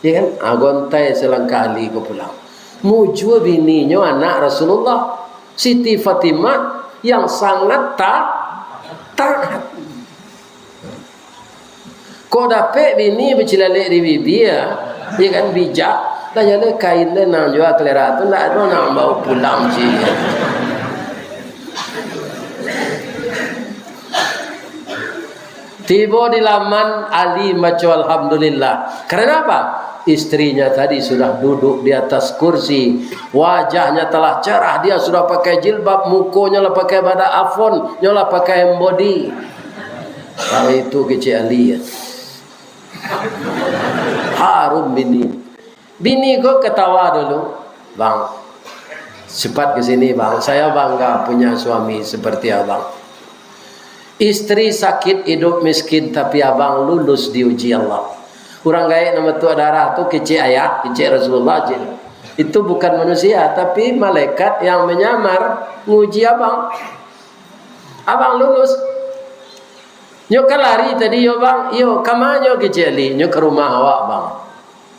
Ya kan? Ah, gontai salangkah Ali ko pulang. Mujua bininyo anak Rasulullah, Siti Fatimah yang sangat ta-, taat. Kok dapek bini bacilalek di bibia, ya kan, bijak, lah jaleh kain deh nan jua kalera tu, ndak ado nan bawa pulang cik. Tibo di laman, Ali maco alhamdulillah. Karena apa? Istrinya tadi sudah duduk di atas kursi. Wajahnya telah cerah. Dia sudah pakai jilbab. Mukonyo lah pakai badak afon. Nyo lah pakai body. Kalau itu kecek Ali, ya. Harum bini. Bini ko ketawa dulu. "Bang, cepat ke sini, Bang. Saya bangga punya suami seperti abang. Istri sakit, hidup miskin, tapi abang lulus diuji Allah." Urang gaek nan batuak darah tu kecek ayah, kecek Rasulullah, kecek. Itu bukan manusia, tapi malaikat yang menyamar nguji abang. Abang lulus. Nyo ka lari tadi, yo bang, iyo, ka ma nyo kecek Ali? Nyo ka rumah awak, bang.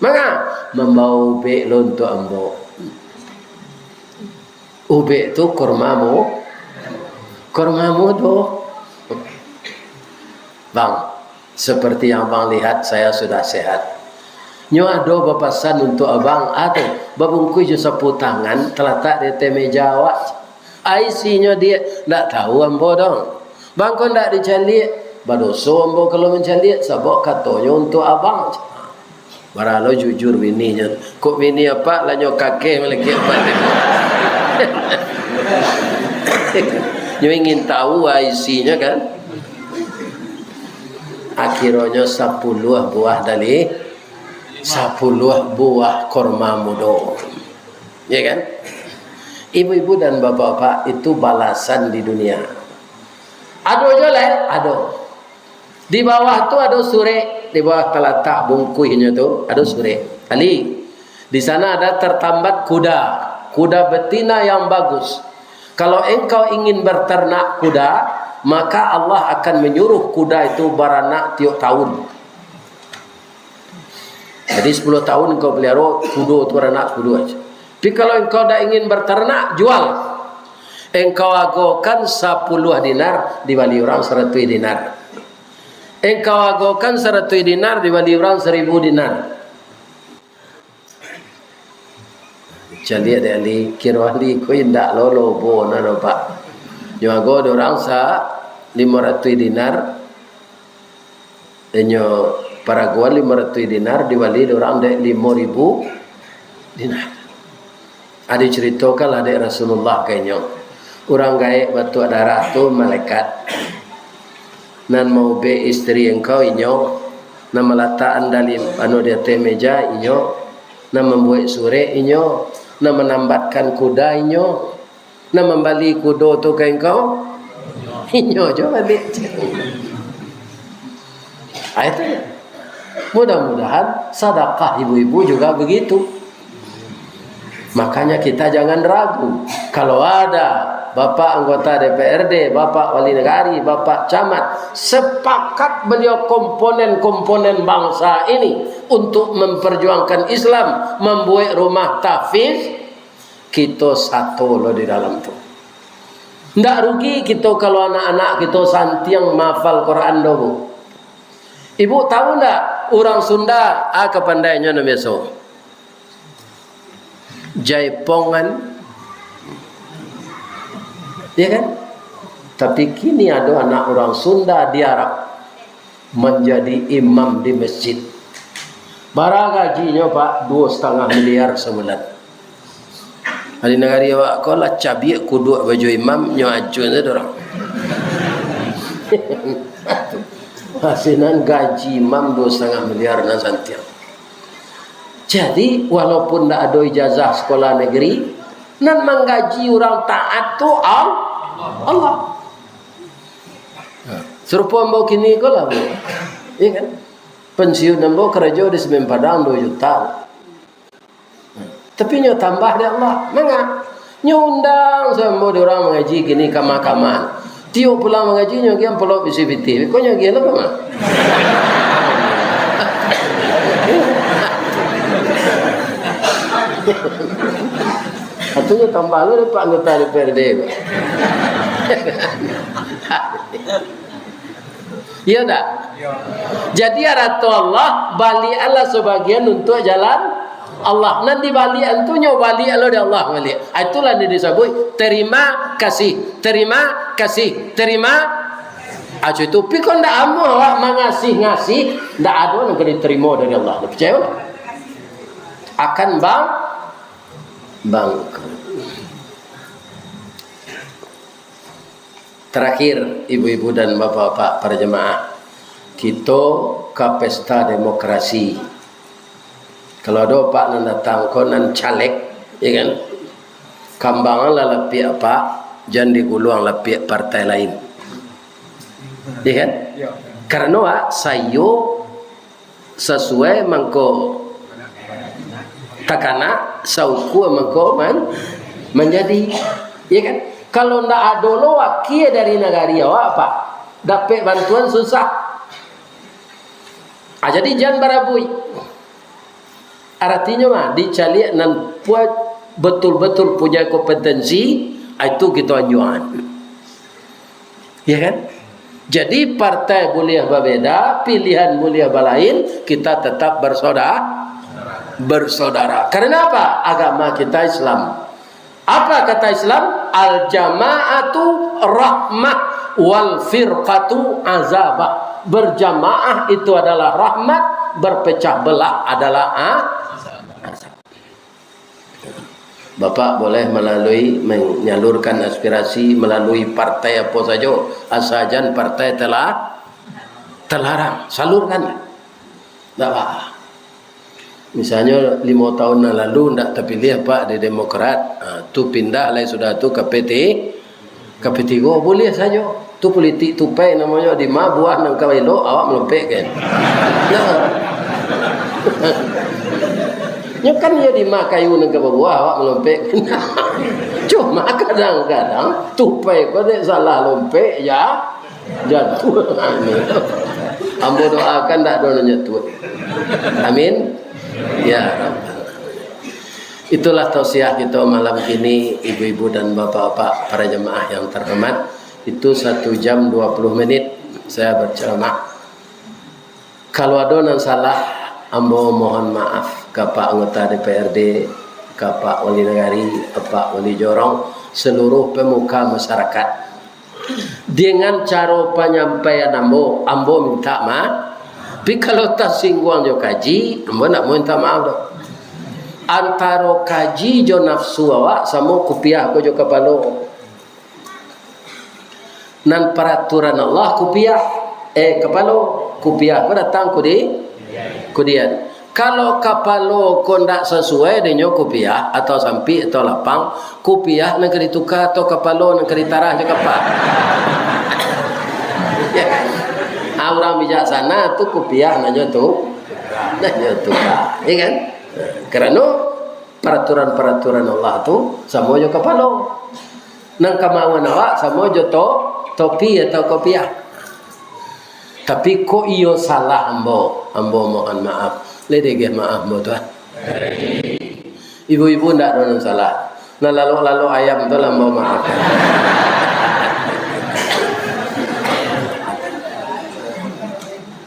Manga? Mambawa ubek lo untuak ambo. Ubek tu kurma mu-, kurma mudo. Bang, seperti yang abang lihat, saya sudah sehat. Nyo ado bapasan untuak abang, ado babungkuih jo sapu tangan, talatak di ateh meja awak. Isinyo diak, ndak tahu ambo doh. Bang, kok ndak dicaliak? Badoso ambo kalau mancaliak, sabab katonyo untuak abang. Bara lo jujur bininyo. Kok bini apak lah nyo kakeh malakek apak tu. Nyo ingin tahu isinyo kan. Akhironyo sapuluah buah dali, sapuluah buah kurma mudo. Ya kan? Ibu-ibu dan bapak-bapak, itu balasan di dunia. Ado jo lai, ado. Di bawah tu ado surek, di bawah talatak bungkuihnyo tu ado surek. Ali, di sana ada tertambat kuda, kuda betina yang bagus. Kalau engkau ingin berternak kuda, maka Allah akan menyuruh kuda itu baranak tiok tahun. Jadi, sepuluh tahun engkau pelihara kudo tu, baranak kudo aja. Tapi kalau engkau dak ingin berternak, jual. Engkau agokan sapuluah dinar, dibali urang saratuih dinar. Engkau agokan saratuih dinar, dibali urang saribu dinar. Caliak dek Ali, kiro Ali ko indak lo lobo na do, Pak. Nyo ago dek urang sa limo ratuih dinar, inyo paragoan limo ratuih dinar, dibali dek urang dek limo ribu dinar. Ado caritokanlah dek Rasulullah ka inyo, urang gaek batuak darah tu malaikat. Nan maubek isteri engkau inyo, nan malatakan dalim anu di ateh meja inyo, nan mambuek surek inyo, nan manambatkan kuda inyo, nan mambali kudo tu ka engkau, inyo jo baliak. Ah, itu. Mudah-mudahan sadakah ibu-ibu juga begitu. Makanya kita jangan ragu. Kalau ada Bapak anggota D P R D, Bapak Wali Nagari, Bapak Camat, sepakat beliau komponen-komponen bangsa ini untuk memperjuangkan Islam, mambuek rumah tahfiz, kito sato lo di dalam tu. Ndak rugi kito kalau anak-anak kito santiang mahafal Quran do, Bu. Ibu tahu ndak, urang Sunda, ah, kapandainyo nan biaso? Jaipongan. Ya kan? Tapi kini ado anak urang Sunda di Arab manjadi imam di masjid. Bara gajinyo, Pak? Duo satangah miliar sabulan. Di nagari awak ko lah cabiak kuduak baju imam, nyo acuan sajo urang. Sinan gaji imam duo satangah miliar nan santiang. Jadi, walaupun ndak ado ijazah sekolah negeri, nan manggaji urang taat tu Al-, Allah. Sarupo ambo kini ko lah, Bu. Iya kan? Pensiun ambo karajo di Semen Padang duo juta. Tapi nyo tambah dek Allah. Manga? Nyo undang sambo dek urang mangaji kini kamah-kamah. Tiok pulang mangaji, nyo agiah amplop isi pitih. Ko nyo agiah lah kamah. Atau nyo tambah lo dek Pak anggota D P R D. Iya ndak? Iya. Jadi, arato Allah, baliaklah sabagian untuak jalan Allah. Nan dibaliak tu nyo baliak lo dek Allah baliak. Ah, itulah nan disabuik terima kasih, terima kasih, terima. Ah, itu. Tapi kok ndak amuah awak mangasih-ngasih, ndak ado nan ka diterimo dari Allah. Picayo? Akan bang-, bangkrut. Terakhir, ibu-ibu dan bapak-bapak para jemaah, kito ka pesta demokrasi. Kalau ado apak nan datang ko nan caleg, ya kan? Kambanganlah lapiak apak, jan diguluang lapiak partai lain. Ya kan? Ya. Karano, ah, sayo sasuai mangko takana, Saukua mangko man-, manjadi. Ya kan? Kalau ndak ado lo wakia dari nagari awak, Pak, dapek bantuan susah. Ah, jadi jan barabuik. Aratinyo mah, dicaliak nan pua-, betul-betul punya kompetensi, ah, itu kito anjuangan. Ya kan? Jadi, partai buliah babeda, pilihan buliah balain, kita tetap bersoda-, bersaudara. Karena apa? Agama kita Islam. Apa kata Islam? "Al-jama'atu rahmah, wal firqatu azabah." Berjamaah itu adalah rahmat, berpecah belah adalah a-, azab. Bapak boleh melalui, menyalurkan aspirasi melalui partai apa saja, asal jan partai telah, telarang, salurkan. Ndak apa. Misalnyo, limo tahun nan lalu ndak tapiliah, Pak, di Demokrat, ha, tu pindah lai sudah tu ka P T, ka P tigo, buliah sajo. Tu politik tupai namonyo, di ma buah nan ka elok, awak malompek kan. Nah. Nyo kan iyo di ma kayu nan ka babuah, awak malompek. Cuma kadang-kadang tupai ko dek salah lompek, ya, jatuah. Ambo doakan ndak ado nan jatuah. Amin. Ya. Itulah tausiah kito malam kini, ibu-ibu dan bapak-bapak, para jamaah yang terhormat. Itu satu jam dua puluh menit saya berceramah. Kalau ado nan salah, ambo mohon maaf ka Pak Anggota D P R D, ka Pak Wali Nagari, ka Pak Wali Jorong, seluruh pemuka masyarakat. Dengan caro panyampaian ambo, ambo minta maaf. Tapi kalau tasingguang jo kaji, ambo ndak mau minta maaf doh. Antaro kaji jo nafsu awak samo kupiah ko jo kapalo. Nan paraturan Allah kupiah, eh, kapalo, kupiah ko datang kudi-, kudian. Kalau kapalo ko ndak sasuai denyo kupiah, atau sampik, atau lapang, kupiah nan ka dituka, atau kapalo nan ka ditarah jo kapa. Ya kan? Ah, urang bijaksana tu kupiah nanyo tu, nanyo tuka, ya kan? Karano paraturan-paraturan Allah tu samo jo kapalo. Nan kamauan awak samo jo to-, topi atau kopiah. Tapi kok iyo salah ambo, ambo mohon maaf. Lai dageh maaf ambo tu, ah. Ibu-ibu ndak ado nan salah. Nan lalok-lalok ayam tu lah ambo maafkan.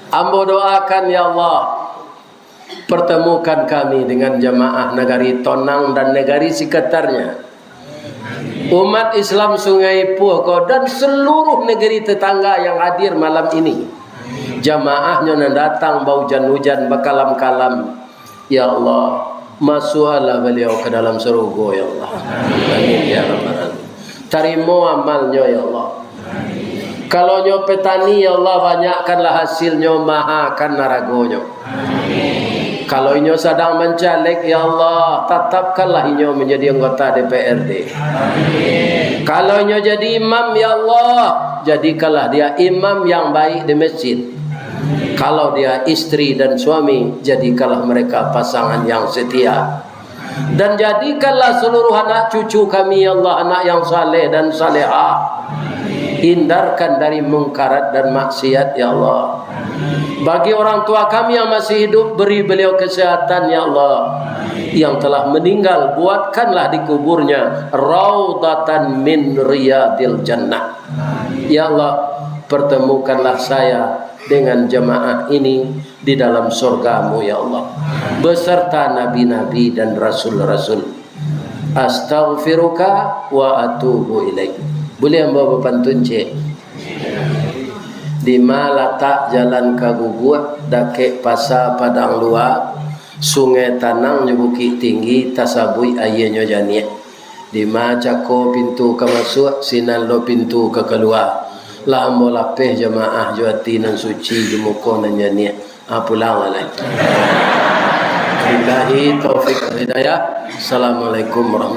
Ambo doakan, ya Allah, pertemukan kami dengan jamaah Nagari Tonang dan Nagari Sekitarnya. Umat Islam Sungai Puh ko dan seluruh negeri tetangga yang hadir malam ini. Jamaahnya nan datang baujan-ujan, bakalam-kalam. Ya Allah, masuaklah beliau ke dalam surga, ya Allah. Amin, ya Rabbal Alamin. Tarimo amalnyo, ya Allah. Kalau nyo petani, ya Allah, banyakkanlah hasilnyo, mahakan naragonyo. Kalau inyo sadang mancaleg, ya Allah, tatapkanlah inyo manjadi anggota D P R D. Kalau inyo jadi imam, ya Allah, jadikanlah dia imam yang baik di masjid. Kalau dia istri dan suami, jadikanlah mereka pasangan yang setia. Dan jadikanlah seluruh anak cucu kami, ya Allah, anak yang saleh dan salehah. Hindarkan dari mungkarat dan maksiat, ya Allah. Bagi orang tua kami yang masih hidup, beri beliau kesehatan, ya Allah. Yang telah meninggal, buatkanlah di kuburnya raudatan min riyadil jannah. Ya Allah, pertemukanlah saya dengan jamaah ini di dalam surga-Mu, ya Allah, beserta nabi-nabi dan rasul-rasul. Astaghfiruka wa atubu ilaik. Buliah ambo bapantun, cek? Di ma latak jalan ka Guguak, dakek Pasa Padang Lua, Sungai Tanang jo Bukik Tinggi, tasabuik aianyo janiah. Di ma cako pintu ka masuak, sinan lo pintu ka kalua. Lah ambo lapeh jamaah jo ati nan suci, jo muko nan janiah. Ah, pulanglah lai. Billahi taufik wal hidayah. Assalamualaikum warahmatullahi